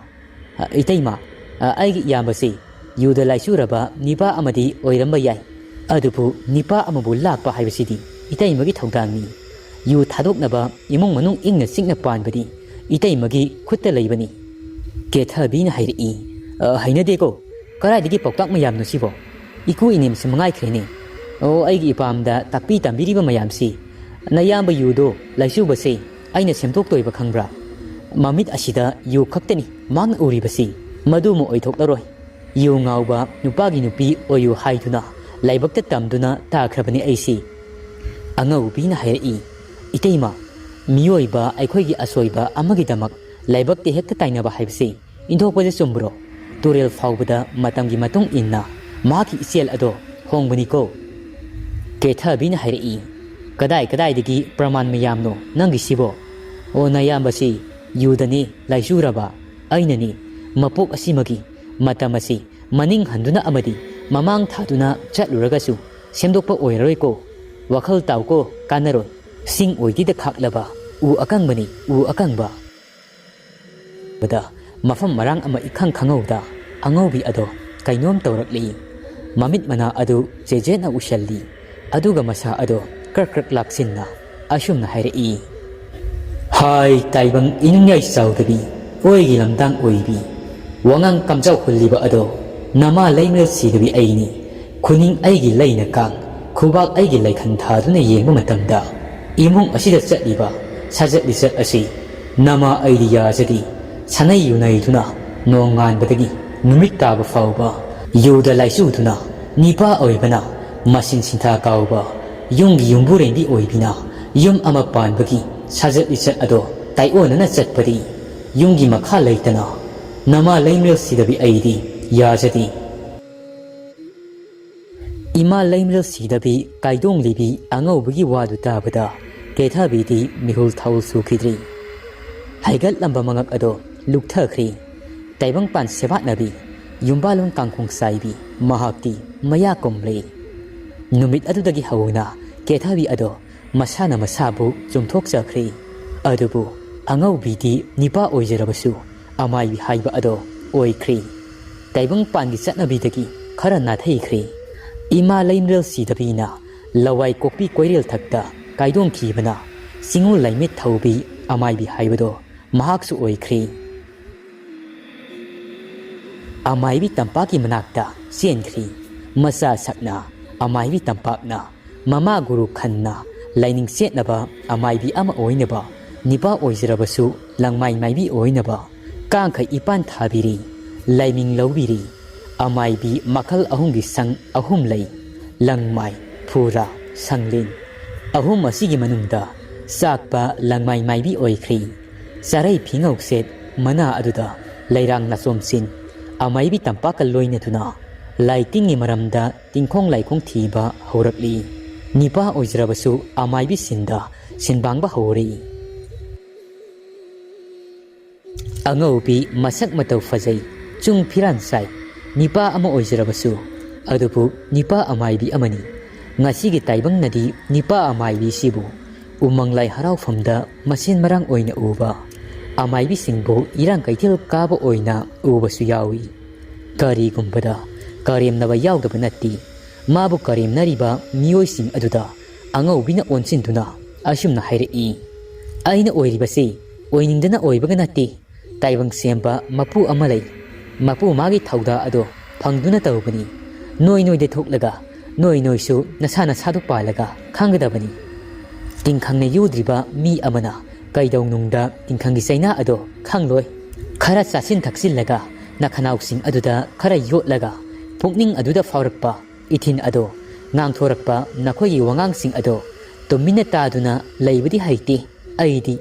ꯑ, ꯏꯇꯩꯃ, ꯑ, ꯑꯩꯒꯤ ꯏꯌꯥꯝꯕꯁꯤ ꯌꯨꯗ ꯂꯥꯏꯆꯨꯔꯕ ꯅꯤꯄꯥ ꯑꯃꯗꯤ ꯑꯣꯏꯔꯝꯕ ꯌꯥꯏ꯫ ꯑꯗꯨꯕꯨ ꯅꯤꯄꯥ ꯑꯃꯕꯨ ꯂꯥꯛꯄ ꯍꯥꯏꯕꯁꯤꯗꯤ ꯏꯇꯩꯃꯒꯤ ꯊꯧꯗꯥꯡꯅꯤ꯫ ꯌꯨ ꯊꯥꯗꯣꯛꯅꯕ ꯏꯃꯨꯡ ꯃꯅꯨꯡ ꯏꯪꯅ ꯆꯤꯛꯅ ꯄꯥꯟꯕꯗꯤ ꯏꯇꯩꯃꯒꯤ ꯈꯨꯠꯇ ꯂꯩꯕꯅꯤ꯫" ꯀꯦꯊꯕꯤꯅ ꯍꯥꯏꯔꯛꯏ, "ꯑ, ꯍꯩꯅꯗꯦꯀꯣ꯫ ꯀꯗꯥꯏꯗꯒꯤ ꯄꯥꯎꯇꯥꯛ ꯃꯌꯥꯝꯅꯣ ꯁꯤꯕꯣ? ꯏꯀꯨ ꯏꯅꯦꯝꯁꯨ ꯃꯉꯥꯏꯈ꯭ꯔꯦꯅꯦ꯫ ꯑꯣ, ꯑꯩꯒꯤ ꯏꯄꯥꯝꯗ ꯇꯥꯛꯄꯤ ꯇꯝꯕꯤꯔꯤꯕ ꯃꯌꯥꯝꯁꯤ꯫ ꯅꯌꯥꯝꯕ ꯌꯨꯗꯣ ꯂꯥꯏꯆꯨꯕꯁꯦ ꯑꯩꯅ ꯁꯦꯝꯗꯣꯛꯇꯣꯏꯕ ꯈꯪꯕ꯭ꯔꯥ? ꯃꯃꯤꯠ ꯑꯁꯤꯗ ꯌꯨ ꯈꯛꯇꯅꯤ ꯃꯍꯥꯛꯅ ꯎꯔꯤꯕꯁꯤ꯫ ꯃꯗꯨꯃ ꯑꯣꯏꯊꯣꯛꯂꯔꯣꯏ꯫ ꯌꯨ ꯉꯥꯎꯕ ꯅꯨꯄꯥꯒꯤ ꯅꯨꯄꯤ ꯑꯣꯏꯌꯨ ꯍꯥꯏꯗꯨꯅ ꯂꯥꯏꯕꯛꯇ ꯇꯝꯗꯨꯅ ꯇꯥꯈ꯭ꯔꯕꯅꯤ ꯑꯩꯁꯤ꯫" ꯑꯉꯧꯕꯤꯅ ꯍꯥꯏꯔꯛꯏ, "ꯏꯇꯩꯃ, ꯃꯤꯑꯣꯏꯕ ꯑꯩꯈꯣꯏꯒꯤ ꯑꯁꯣꯏꯕ ꯑꯃꯒꯤꯗꯃꯛ ꯂꯥꯏꯕꯛꯇ ꯍꯦꯛꯇ ꯇꯥꯏꯅꯕ ꯍꯥꯏꯕꯁꯤ ꯏꯟꯊꯣꯛꯄꯁꯦ ꯆꯨꯝꯕ꯭ꯔꯣ? ꯇꯨꯔꯦꯜ ꯐꯥꯎꯕꯗ ꯃꯇꯝꯒꯤ ꯃꯇꯨꯡ ꯏꯟꯅ ꯃꯍꯥꯛꯀꯤ ꯏꯆꯦꯜ ꯑꯗꯣ ꯍꯣꯡꯕꯅꯤꯀꯣ꯫" ꯀꯦꯊꯕꯤꯅ ꯍꯥꯏꯔꯛꯏ, "ꯀꯗꯥꯏ ꯀꯗꯥꯏꯗꯒꯤ ꯄ꯭ꯔꯃꯥꯟ ꯃꯌꯥꯝꯅꯣ ꯅꯪꯒꯤꯁꯤꯕꯣ? ꯑꯣ, ꯅꯌꯥꯝꯕꯁꯤ ꯌꯨꯗꯅꯤ ꯂꯥꯏꯆꯨꯔꯕ, ꯑꯩꯅꯅꯤ ꯃꯄꯣꯛ ꯑꯁꯤꯃꯒꯤ ꯃꯇꯝ ꯑꯁꯤ ꯃꯅꯤꯡ ꯍꯟꯗꯨꯅ ꯑꯃꯗꯤ ꯃꯃꯥꯡ ꯊꯥꯗꯨꯅ ꯆꯠꯂꯨꯔꯒꯁꯨ ꯁꯦꯝꯗꯣꯛꯄ ꯑꯣꯏꯔꯔꯣꯏꯀꯣ꯫ ꯋꯥꯈꯜ ꯇꯥꯎꯀꯣ, ꯀꯥꯟꯅꯔꯣꯏ꯫ ꯁꯤꯡ ꯑꯣꯏꯗꯤꯗ ꯈꯥꯛꯂꯕ ꯎ ꯑꯀꯪꯕꯅꯤ, ꯎ ꯑꯀꯪꯕ꯫" ꯕꯗ ꯃꯐꯝ ꯃꯔꯥꯡ ꯑꯃ ꯏꯈꯪ ꯈꯪꯍꯧꯗ ꯑꯉꯧꯕꯤ ꯑꯗꯣ ꯀꯩꯅꯣꯝ ꯇꯧꯔꯛꯂꯤ꯫ ꯃꯃꯤꯠ ꯃꯅꯥ ꯑꯗꯨ ꯆꯦꯖꯦꯠꯅ ꯎꯁꯜꯂꯤ꯫ ꯑꯗꯨꯒ ꯃꯁꯥ ꯑꯗꯣ ꯀ꯭ꯔꯛ ꯀ꯭ꯔꯛ ꯂꯥꯛꯁꯤꯟꯅ ꯑꯁꯨꯝꯅ ꯍꯥꯏꯔꯛꯏ, "ꯍꯥꯏ ꯇꯥꯏꯕꯪ ꯏꯅꯨꯡꯌꯥꯏ ꯆꯥꯎꯗꯕꯤ, ꯑꯣꯏꯒꯤ ꯂꯝꯗꯥꯡ ꯑꯣꯏꯕꯤ, ꯋꯥꯉꯥꯡ ꯀꯝꯖꯥꯎ ꯍꯨꯜꯂꯤꯕ ꯑꯗꯣ ꯅꯃꯥ ꯂꯩꯃꯔꯦꯜ ꯁꯤꯗꯕꯤ ꯑꯩꯅꯤ꯫ ꯈꯨꯅꯤꯡ ꯑꯩꯒꯤ ꯂꯩꯅ ꯀꯥꯡ, ꯈꯨꯕꯥꯛ ꯑꯩꯒꯤ ꯂꯩꯈꯟ ꯊꯥꯗꯨꯅ ꯌꯦꯡꯕ ꯃꯇꯝꯗ, ꯏꯃꯨꯡ ꯑꯁꯤꯗ ꯆꯠꯂꯤꯕ ꯁꯥꯖꯠ ꯂꯤꯆꯠ ꯑꯁꯤ ꯅꯃꯥ ꯑꯩꯗꯤ ꯌꯥꯖꯗꯦ꯫ ꯁꯥꯅꯩ ꯌꯨꯅꯩꯗꯨꯅ ꯅꯣꯡꯉꯥꯟꯕꯗꯒꯤ ꯅꯨꯃꯤꯠ ꯇꯥꯕ ꯐꯥꯎꯕ ꯌꯨꯗ ꯂꯥꯏꯆꯨꯗꯨꯅ ꯅꯤꯄꯥ ꯑꯣꯏꯕꯅ ꯃꯁꯤꯡ ꯁꯤꯟꯊꯥ ꯀꯥꯎꯕ ꯌꯨꯝꯒꯤ ꯌꯨꯝꯕꯨꯔꯦꯝꯕꯤ ꯑꯣꯏꯕꯤꯅ ꯌꯨꯝ ꯑꯃ ꯄꯥꯟꯕꯒꯤ ꯁꯥꯖꯠ ꯂꯤꯆꯠ ꯑꯗꯣ ꯇꯥꯏꯑꯣꯟꯅꯅ ꯆꯠꯄꯗꯤ ꯌꯨꯝꯒꯤ ꯃꯈꯥ ꯂꯩꯇꯅ ꯅꯃꯥ ꯂꯩꯃꯔꯦꯜ ꯁꯤꯗꯕꯤ ꯑꯩꯗꯤ ꯌꯥꯖꯗꯦ꯫ ꯏꯃꯥ ꯂꯩꯃꯔꯦꯜ ꯁꯤꯗꯕꯤ ꯀꯥꯏꯗꯣꯡꯂꯤꯕꯤ ꯑꯉꯧꯕꯒꯤ ꯋꯥꯗꯨ ꯇꯥꯕꯗ ꯀꯦꯊꯕꯤꯗꯤ ꯃꯤꯍꯨꯜ ꯊꯥꯍꯨꯜ ꯁꯨꯈꯤꯗ꯭ꯔꯤ꯫ ꯍꯩꯒꯠꯂꯝꯕ ꯃꯉꯛ ꯑꯗꯣ ꯂꯨꯞꯊꯈ꯭ꯔꯤ꯫ ꯇꯥꯏꯕꯪꯄꯥꯟ ꯁꯦꯕꯥꯠꯅꯕꯤ, ꯌꯨꯝꯕꯥꯂꯣꯟ ꯀꯥꯡꯈꯣꯡ ꯆꯥꯏꯕꯤ ꯃꯍꯥꯛꯇꯤ ꯃꯌꯥ ꯀꯨꯝꯂꯦ꯫ ꯅꯨꯃꯤꯠ ꯑꯗꯨꯗꯒꯤ ꯍꯧꯅ ꯀꯦꯊꯕꯤ ꯑꯗꯣ ꯃꯁꯥꯅ ꯃꯁꯥꯕꯨ ꯆꯨꯝꯊꯣꯛꯆꯈ꯭ꯔꯦ꯫ ꯑꯗꯨꯕꯨ ꯑꯉꯧꯕꯤꯗꯤ ꯅꯤꯄꯥ ꯑꯣꯏꯖꯔꯕꯁꯨ ꯑꯃꯥꯏꯕꯤ ꯍꯥꯏꯕ ꯑꯗꯣ ꯑꯣꯏꯈ꯭ꯔꯦ꯫ ꯇꯥꯏꯕꯪꯄꯥꯟꯒꯤ ꯆꯠꯅꯕꯤꯗꯒꯤ ꯈꯔ ꯅꯥꯊꯩꯈ꯭ꯔꯦ꯫ ꯏꯃꯥ ꯂꯩꯃꯔꯦꯜ ꯁꯤꯗꯕꯤꯅ ꯂꯋꯥꯏ ꯀꯣꯛꯄꯤ ꯀꯣꯏꯔꯦꯜ ꯊꯛꯇ ꯀꯥꯏꯗꯣꯡꯈꯤꯕꯅ ꯆꯤꯡꯉꯨ ꯂꯥꯏꯃꯤꯠ ꯊꯧꯕꯤ ꯑꯃꯥꯏꯕꯤ ꯍꯥꯏꯕꯗꯣ ꯃꯍꯥꯛꯁꯨ ꯑꯣꯏꯈ꯭ꯔꯦ꯫ ꯑꯃꯥꯏꯕꯤ ꯇꯝꯄꯥꯛꯀꯤ ꯃꯅꯥꯛꯇ ꯆꯦꯟꯈ꯭ꯔꯤ꯫ ꯃꯆꯥ ꯁꯛꯅ ꯑꯃꯥꯏꯕꯤ ꯇꯝꯄꯥꯛꯅ ꯃꯃꯥ ꯒꯨꯔꯨ ꯈꯟꯅ ꯂꯥꯏꯅꯤꯡ ꯆꯦꯠꯅꯕ ꯑꯃꯥꯏꯕꯤ ꯑꯃ ꯑꯣꯏꯅꯕ, ꯅꯤꯄꯥ ꯑꯣꯏꯖꯔꯕꯁꯨ ꯂꯪꯃꯥꯏ ꯃꯥꯏꯕꯤ ꯑꯣꯏꯅꯕ ꯀꯥꯡꯈꯩ ꯏꯄꯥꯟ ꯊꯥꯕꯤꯔꯤ, ꯂꯥꯏꯃꯤꯡ ꯂꯧꯕꯤꯔꯤ꯫ ꯑꯃꯥꯏꯕꯤ ꯃꯈꯜ ꯑꯍꯨꯝꯒꯤ ꯁꯪ ꯑꯍꯨꯝ ꯂꯩ, ꯂꯪꯃꯥꯏ, ꯐꯨꯔꯥ, ꯁꯪꯂꯦꯟ꯫ ꯑꯍꯨꯝ ꯑꯁꯤꯒꯤ ꯃꯅꯨꯡꯗ ꯆꯥꯛꯄ ꯂꯪꯃꯥꯏ ꯃꯥꯏꯕꯤ ꯑꯣꯏꯈ꯭ꯔꯤ꯫ ꯆꯥꯔꯩ ꯐꯤꯉꯧꯁꯦꯠ ꯃꯅꯥ ꯑꯗꯨꯗ ꯂꯩꯔꯥꯡ ꯅꯥꯆꯣꯝꯆꯤꯟ ꯑꯃꯥꯏꯕꯤ ꯇꯝꯄꯥꯛꯀ ꯂꯣꯏꯅꯗꯨꯅ ꯂꯥꯏꯇꯤꯡꯒꯤ ꯃꯔꯝꯗ ꯇꯤꯡꯈꯣꯡ ꯂꯥꯏꯈꯣꯡ ꯊꯤꯕ ꯍꯧꯔꯛꯂꯤ꯫ ꯅꯤꯄꯥ ꯑꯣꯏꯖꯔꯕꯁꯨ ꯑꯃꯥꯏꯕꯤ ꯁꯤꯟꯗ ꯁꯤꯟꯕꯥꯡꯕ ꯍꯧꯔꯤ꯫ ꯑꯉꯧꯕꯤ ꯃꯁꯛ ꯃꯇꯧ ꯐꯖꯩ, ꯆꯨꯡ ꯐꯤꯔꯥꯟ ꯆꯥꯏ, ꯅꯤꯄꯥ ꯑꯃ ꯑꯣꯏꯖꯔꯕꯁꯨ, ꯑꯗꯨꯕꯨ ꯅꯤꯄꯥ ꯑꯃꯥꯏꯕꯤ ꯑꯃꯅꯤ꯫ ꯉꯁꯤꯒꯤ ꯇꯥꯏꯕꯪꯅꯗꯤ ꯅꯤꯄꯥ ꯑꯃꯥꯏꯕꯤꯁꯤꯕꯨ ꯎꯃꯪ ꯂꯥꯏ ꯍꯔꯥꯎꯐꯝꯗ ꯃꯁꯦꯟ ꯃꯔꯥꯡ ꯑꯣꯏꯅ ꯎꯕ, ꯑꯃꯥꯏꯕꯤꯁꯤꯡꯕꯨ ꯏꯔꯥꯡ ꯀꯩꯊꯦꯜ ꯀꯥꯕ ꯑꯣꯏꯅ ꯎꯕꯁꯨ ꯌꯥꯎꯏ꯫ ꯀꯔꯤꯒꯨꯝꯕꯗ ꯀꯔꯦꯝꯅꯕ ꯌꯥꯎꯗꯕ ꯅꯠꯇꯦ꯫ ꯃꯥꯕꯨ ꯀꯔꯦꯝꯅꯔꯤꯕ ꯃꯤꯑꯣꯏꯁꯤꯡ ꯑꯗꯨꯗ ꯑꯉꯧꯕꯤꯅ ꯑꯣꯟꯁꯤꯟꯗꯨꯅ ꯑꯁꯨꯝꯅ ꯍꯥꯏꯔꯛꯏ, "ꯑꯩꯅ ꯑꯣꯏꯔꯤꯕꯁꯤ ꯑꯣꯏꯅꯤꯡꯗꯅ ꯑꯣꯏꯕꯒ ꯅꯠꯇꯦ꯫ ꯇꯥꯏꯕꯪ ꯁꯦꯝꯕ ꯃꯄꯨ ꯑꯃ ꯂꯩ꯫ ꯃꯄꯨ ꯃꯥꯒꯤ ꯊꯧꯗꯥ ꯑꯗꯣ ꯐꯪꯗꯨꯅ ꯇꯧꯕꯅꯤ꯫ ꯅꯣꯏ ꯅꯣꯏꯗ ꯊꯣꯛꯂꯒ ꯅꯣꯏ ꯅꯣꯏꯁꯨ ꯅꯁꯥ ꯅꯁꯥꯗꯨ ꯄꯥꯜꯂꯒ ꯈꯪꯒꯗꯕꯅꯤ꯫ ꯇꯤꯡꯈꯪꯅ ꯌꯨꯗ꯭ꯔꯤꯕ ꯃꯤ ꯑꯃꯅ ꯀꯩꯗꯧꯅꯨꯡꯗ ꯇꯤꯡꯈꯪꯒꯤ ꯆꯩꯅꯥ ꯑꯗꯣ ꯈꯪꯂꯣꯏ꯫ ꯈꯔ ꯆꯥꯁꯤꯟ ꯊꯛꯆꯤꯜꯂꯒ ꯅꯈꯅꯥꯎꯁꯤꯡ ꯑꯗꯨꯗ ꯈꯔ ꯌꯣꯠꯂꯒ ꯄꯨꯛꯅꯤꯡ ꯑꯗꯨꯗ ꯐꯥꯎꯔꯛꯄ ꯏꯊꯤꯟ ꯑꯗꯣ ꯉꯥꯡꯊꯣꯔꯛꯄ ꯅꯈꯣꯏꯒꯤ ꯋꯥꯉꯥꯡꯁꯤꯡ ꯑꯗꯣ ꯇꯨꯃꯤꯟꯅ ꯇꯥꯗꯨꯅ ꯂꯩꯕꯗꯤ ꯍꯩꯇꯦ꯫ ꯑꯩꯗꯤ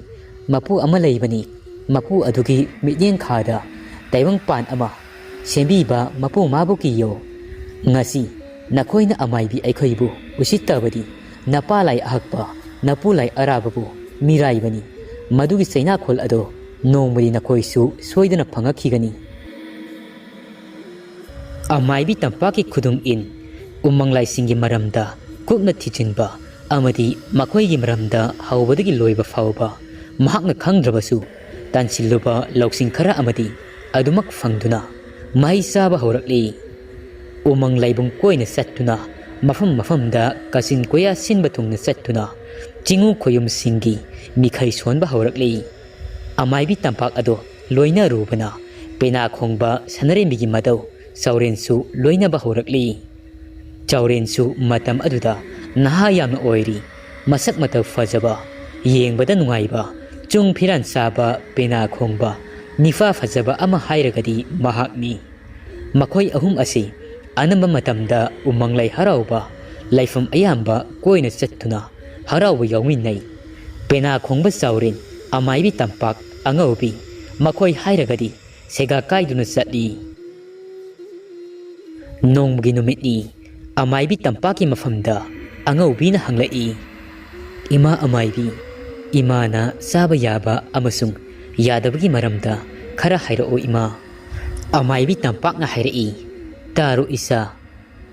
ꯃꯄꯨ ꯑꯃ ꯂꯩꯕꯅꯤ꯫ ꯃꯄꯨ ꯑꯗꯨꯒꯤ ꯃꯤꯠꯌꯦꯡ ꯈꯥꯗ ꯇꯥꯏꯕꯪꯄꯥꯟ ꯑꯃ ꯁꯦꯝꯕꯤꯕ ꯃꯄꯨ ꯃꯥꯕꯨ ꯀꯤꯌꯣ꯫ ꯉꯁꯤ ꯅꯈꯣꯏꯅ ꯑꯃꯥꯏꯕꯤ ꯑꯩꯈꯣꯏꯕꯨ ꯎꯁꯤꯠꯇꯕꯗꯤ ꯅꯄꯥ ꯂꯥꯏ ꯑꯍꯛꯄ, ꯅꯄꯨ ꯂꯥꯏ ꯑꯔꯥꯕꯕꯨ ꯃꯤꯔꯥꯏꯕꯅꯤ꯫ ꯃꯗꯨꯒꯤ ꯆꯩꯅꯥꯈꯣꯜ ꯑꯗꯣ ꯅꯣꯡꯃꯗꯤ ꯅꯈꯣꯏꯁꯨ ꯁꯣꯏꯗꯅ ꯐꯪꯉꯛꯈꯤꯒꯅꯤ꯫ ꯑꯃꯥꯏꯕꯤ ꯇꯝꯄꯥꯛꯀꯤ ꯈꯨꯗꯨꯝ ꯏꯟ ꯎꯃꯪ ꯂꯥꯏꯁꯤꯡꯒꯤ ꯃꯔꯝꯗ ꯀꯨꯞꯅ ꯊꯤꯖꯤꯟꯕ ꯑꯃꯗꯤ ꯃꯈꯣꯏꯒꯤ ꯃꯔꯝꯗ ꯍꯧꯕꯗꯒꯤ ꯂꯣꯏꯕ ꯐꯥꯎꯕ ꯃꯍꯥꯛꯅ ꯈꯪꯗ꯭ꯔꯕꯁꯨ ꯇꯥꯟꯁꯤꯜꯂꯨꯕ ꯂꯧꯁꯤꯡ ꯈꯔ ꯑꯃꯗꯤ ꯑꯗꯨꯃꯛ ꯐꯪꯗꯨꯅ ꯃꯍꯩ ꯆꯥꯕ ꯍꯧꯔꯛꯂꯤ꯫ ꯎꯃꯪ ꯂꯥꯏꯕꯨꯡ ꯀꯣꯏꯅ ꯆꯠꯇꯨꯅ ꯃꯐꯝ ꯃꯐꯝꯗ ꯀꯥꯆꯤꯟ ꯀꯣꯌꯥ ꯁꯤꯟꯕ ꯊꯨꯡꯅ ꯆꯠꯇꯨꯅ ꯆꯤꯡꯎ ꯈꯣꯌꯨꯝꯁꯤꯡꯒꯤ ꯃꯤꯈꯩ ꯁꯣꯟꯕ ꯍꯧꯔꯛꯂꯤ꯫ ꯑꯃꯥꯏꯕꯤ ꯇꯝꯄꯥꯛ ꯑꯗꯨ ꯂꯣꯏꯅꯔꯨꯕꯅ ꯄꯦꯅꯥ ꯈꯣꯡꯕ ꯁꯅꯔꯦꯝꯕꯤꯒꯤ ꯃꯇꯧ ꯆꯥꯎꯔꯦꯟꯁꯨ ꯂꯣꯏꯅꯕ ꯍꯧꯔꯛꯂꯤ꯫ ꯆꯥꯎꯔꯦꯟꯁꯨ ꯃꯇꯝ ꯑꯗꯨꯗ ꯅꯍꯥ ꯌꯥꯝꯅ ꯑꯣꯏꯔꯤ꯫ ꯃꯁꯛ ꯃꯇꯧ ꯐꯖꯕ, ꯌꯦꯡꯕꯗ ꯅꯨꯡꯉꯥꯏꯕ, ꯆꯨꯡ ꯐꯤꯔꯥꯟ ꯆꯥꯕ, ꯄꯦꯅꯥ ꯈꯣꯡꯕ, ꯅꯤꯐꯥ ꯐꯖꯕ ꯑꯃ ꯍꯥꯏꯔꯒꯗꯤ ꯃꯍꯥꯛꯅꯤ꯫ ꯃꯈꯣꯏ ꯑꯍꯨꯝ ꯑꯁꯤ ꯑꯅꯝꯕ ꯃꯇꯝꯗ ꯎꯃꯪ ꯂꯥꯏ ꯍꯔꯥꯎꯕ ꯂꯥꯏꯐꯝ ꯑꯌꯥꯝꯕ ꯀꯣꯏꯅ ꯆꯠꯇꯨꯅ ꯍꯔꯥꯎꯕ ꯌꯥꯎꯃꯤꯟꯅꯩ꯫ ꯄꯦꯅꯥ ꯈꯣꯡꯕ ꯆꯥꯎꯔꯦꯟ, ꯑꯃꯥꯏꯕꯤ ꯇꯝꯄꯥꯛ, ꯑꯉꯧꯕꯤ, ꯃꯈꯣꯏ ꯍꯥꯏꯔꯒꯗꯤ ꯁꯦꯒꯥ ꯀꯥꯏꯗꯨꯅ ꯆꯠꯂꯤ꯫ ꯅꯣꯡꯃꯒꯤ ꯅꯨꯃꯤꯠꯅꯤ꯫ ꯑꯃꯥꯏꯕꯤ ꯇꯝꯄꯥꯛꯀꯤ ꯃꯐꯝꯗ ꯑꯉꯧꯕꯤꯅ ꯍꯪꯂꯛꯏ, "ꯏꯃꯥ ꯑꯃꯥꯏꯕꯤ, ꯏꯃꯥꯅ ꯆꯥꯕ ꯌꯥꯕ ꯑꯃꯁꯨꯡ ꯌꯥꯗꯕꯒꯤ ꯃꯔꯝꯗ ꯈꯔ ꯍꯥꯏꯔꯛꯑꯣ ꯏꯃꯥ꯫" ꯑꯃꯥꯏꯕꯤ ꯇꯝꯄꯥꯛꯅ ꯍꯥꯏꯔꯛꯏ, "ꯇꯥꯔꯣ ꯏꯆꯥ,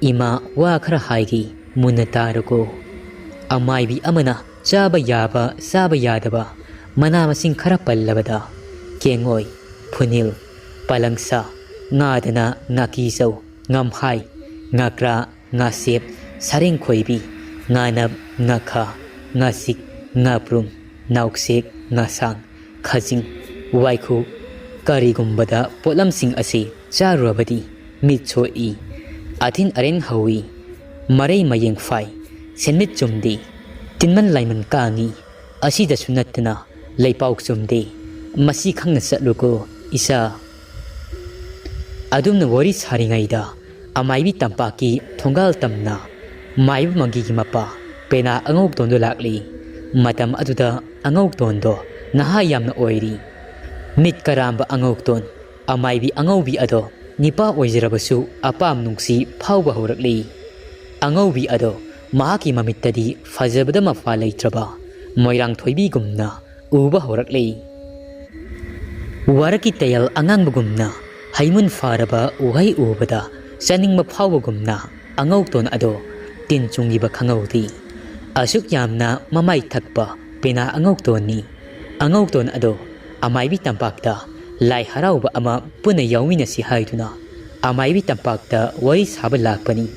ꯏꯃꯥ ꯋꯥ ꯈꯔ ꯍꯥꯏꯒꯦ, ꯃꯨꯟꯅ ꯇꯥꯔꯣꯀꯣ꯫ ꯑꯃꯥꯏꯕꯤ ꯑꯃꯅ ꯆꯥꯕ ꯌꯥꯕ, ꯆꯥꯕ ꯌꯥꯗꯕ ꯃꯅꯥ ꯃꯁꯤꯡ ꯈꯔ ꯄꯜꯂꯕꯗ ꯀꯦꯡꯉꯣꯏ, ꯐꯨꯅꯤꯜ, ꯄꯥꯂꯪꯁꯥ, ꯉꯥꯗꯅ ꯉꯥꯀꯤꯖꯧ, ꯉꯝꯍꯥꯏ, ꯉꯥꯀ꯭ꯔꯥ, ꯉꯥꯁꯦꯞ, ꯁꯔꯦꯡ ꯈꯣꯏꯕꯤ, ꯉꯥꯅꯞ, ꯉꯥꯈꯥ, ꯉꯥꯆꯤꯛ, ꯉꯥꯄ꯭ꯔꯨꯝ, ꯅꯥꯎꯁꯦꯛ, ꯉꯥꯁꯥꯡ, ꯈꯥꯖꯤꯡ, ꯋꯥꯏꯈꯨ, ꯀꯔꯤꯒꯨꯝꯕꯗ ꯄꯣꯠꯂꯝꯁꯤꯡ ꯑꯁꯤ ꯆꯥꯔꯨꯔꯕꯗꯤ ꯃꯤꯠ ꯁꯣꯛꯏ, ꯑꯊꯤꯟ ꯑꯔꯦꯡ ꯍꯧꯏ, ꯃꯔꯩ ꯃꯌꯦꯡ ꯐꯥꯏ, ꯁꯦꯟꯃꯤꯠ ꯆꯨꯝꯗꯦ, ꯇꯤꯟꯃꯟ ꯂꯥꯏꯃꯟ ꯀꯥꯡꯏ꯫ ꯑꯁꯤꯗꯁꯨ ꯅꯠꯇꯅ ꯂꯩꯄꯥꯎ ꯆꯨꯝꯗꯦ꯫ ꯃꯁꯤ ꯈꯪꯅ ꯆꯠꯂꯨꯀꯣ ꯏꯆꯥ꯫ ꯑꯗꯨꯝꯅ ꯋꯥꯔꯤ ꯁꯥꯔꯤꯉꯩꯗ ꯑꯃꯥꯏꯕꯤ ꯇꯝꯄꯥꯛꯀꯤ ꯊꯣꯡꯒꯥꯜ ꯇꯝꯅ ꯃꯥꯏꯕ ꯃꯪꯒꯤꯒꯤ ꯃꯄꯥ ꯄꯦꯅꯥ ꯑꯉꯧꯇꯣꯟꯗꯣ ꯂꯥꯛꯂꯤ꯫ ꯃꯇꯝ ꯑꯗꯨꯗ ꯑꯉꯧꯇꯣꯟꯗꯣ ꯅꯍꯥ ꯌꯥꯝꯅ ꯑꯣꯏꯔꯤ꯫ ꯃꯤꯠ ꯀꯔꯥꯝꯕ ꯑꯉꯧꯇꯣꯟ ꯑꯃꯥꯏꯕꯤ ꯑꯉꯧꯕꯤ ꯑꯗꯣ ꯅꯤꯄꯥ ꯑꯣꯏꯖꯔꯕꯁꯨ ꯑꯄꯥꯝ ꯅꯨꯡꯁꯤ ꯐꯥꯎꯕ ꯍꯧꯔꯛꯂꯤ꯫ ꯑꯉꯧꯕꯤ ꯑꯗꯣ ꯃꯍꯥꯛꯀꯤ ꯃꯃꯤꯠꯇꯗꯤ ꯐꯖꯕꯗ ꯃꯄꯥ ꯂꯩꯇ꯭ꯔꯕ ꯃꯣꯏꯔꯥꯡ ꯊꯣꯏꯕꯤꯒꯨꯝꯅ ꯎꯕ ꯍꯧꯔꯛꯂꯤ꯫ ꯋꯥꯔꯛꯀꯤ ꯇꯌꯦꯜ ꯑꯉꯥꯡꯕꯒꯨꯝꯅ ꯍꯩꯃꯨꯟ ꯐꯥꯔꯕ ꯎꯍꯩ ꯎꯕꯗ ꯆꯥꯅꯤꯡꯕ ꯐꯥꯎꯕꯒꯨꯝꯅ ꯑꯉꯧꯇꯣꯟ ꯑꯗꯣ ꯇꯤꯟ ꯆꯨꯡꯉꯤꯕ ꯈꯪꯍꯧꯗꯦ꯫ ꯑꯁꯨꯛ ꯌꯥꯝꯅ ꯃꯃꯥꯏ ꯊꯛꯄ ꯄꯦꯅꯥ ꯑꯉꯧꯇꯣꯟꯅꯤ꯫ ꯑꯉꯧꯇꯣꯟ ꯑꯗꯣ ꯑꯃꯥꯏꯕꯤ ꯇꯝꯄꯥꯛꯇ ꯂꯥꯏ ꯍꯔꯥꯎꯕ ꯑꯃ ꯄꯨꯟꯅ ꯌꯥꯎꯃꯤꯟꯅꯁꯤ ꯍꯥꯏꯗꯨꯅ ꯑꯃꯥꯏꯕꯤ ꯇꯝꯄꯥꯛꯇ ꯋꯥꯔꯤ ꯁꯥꯕ ꯂꯥꯛꯄꯅꯤ꯫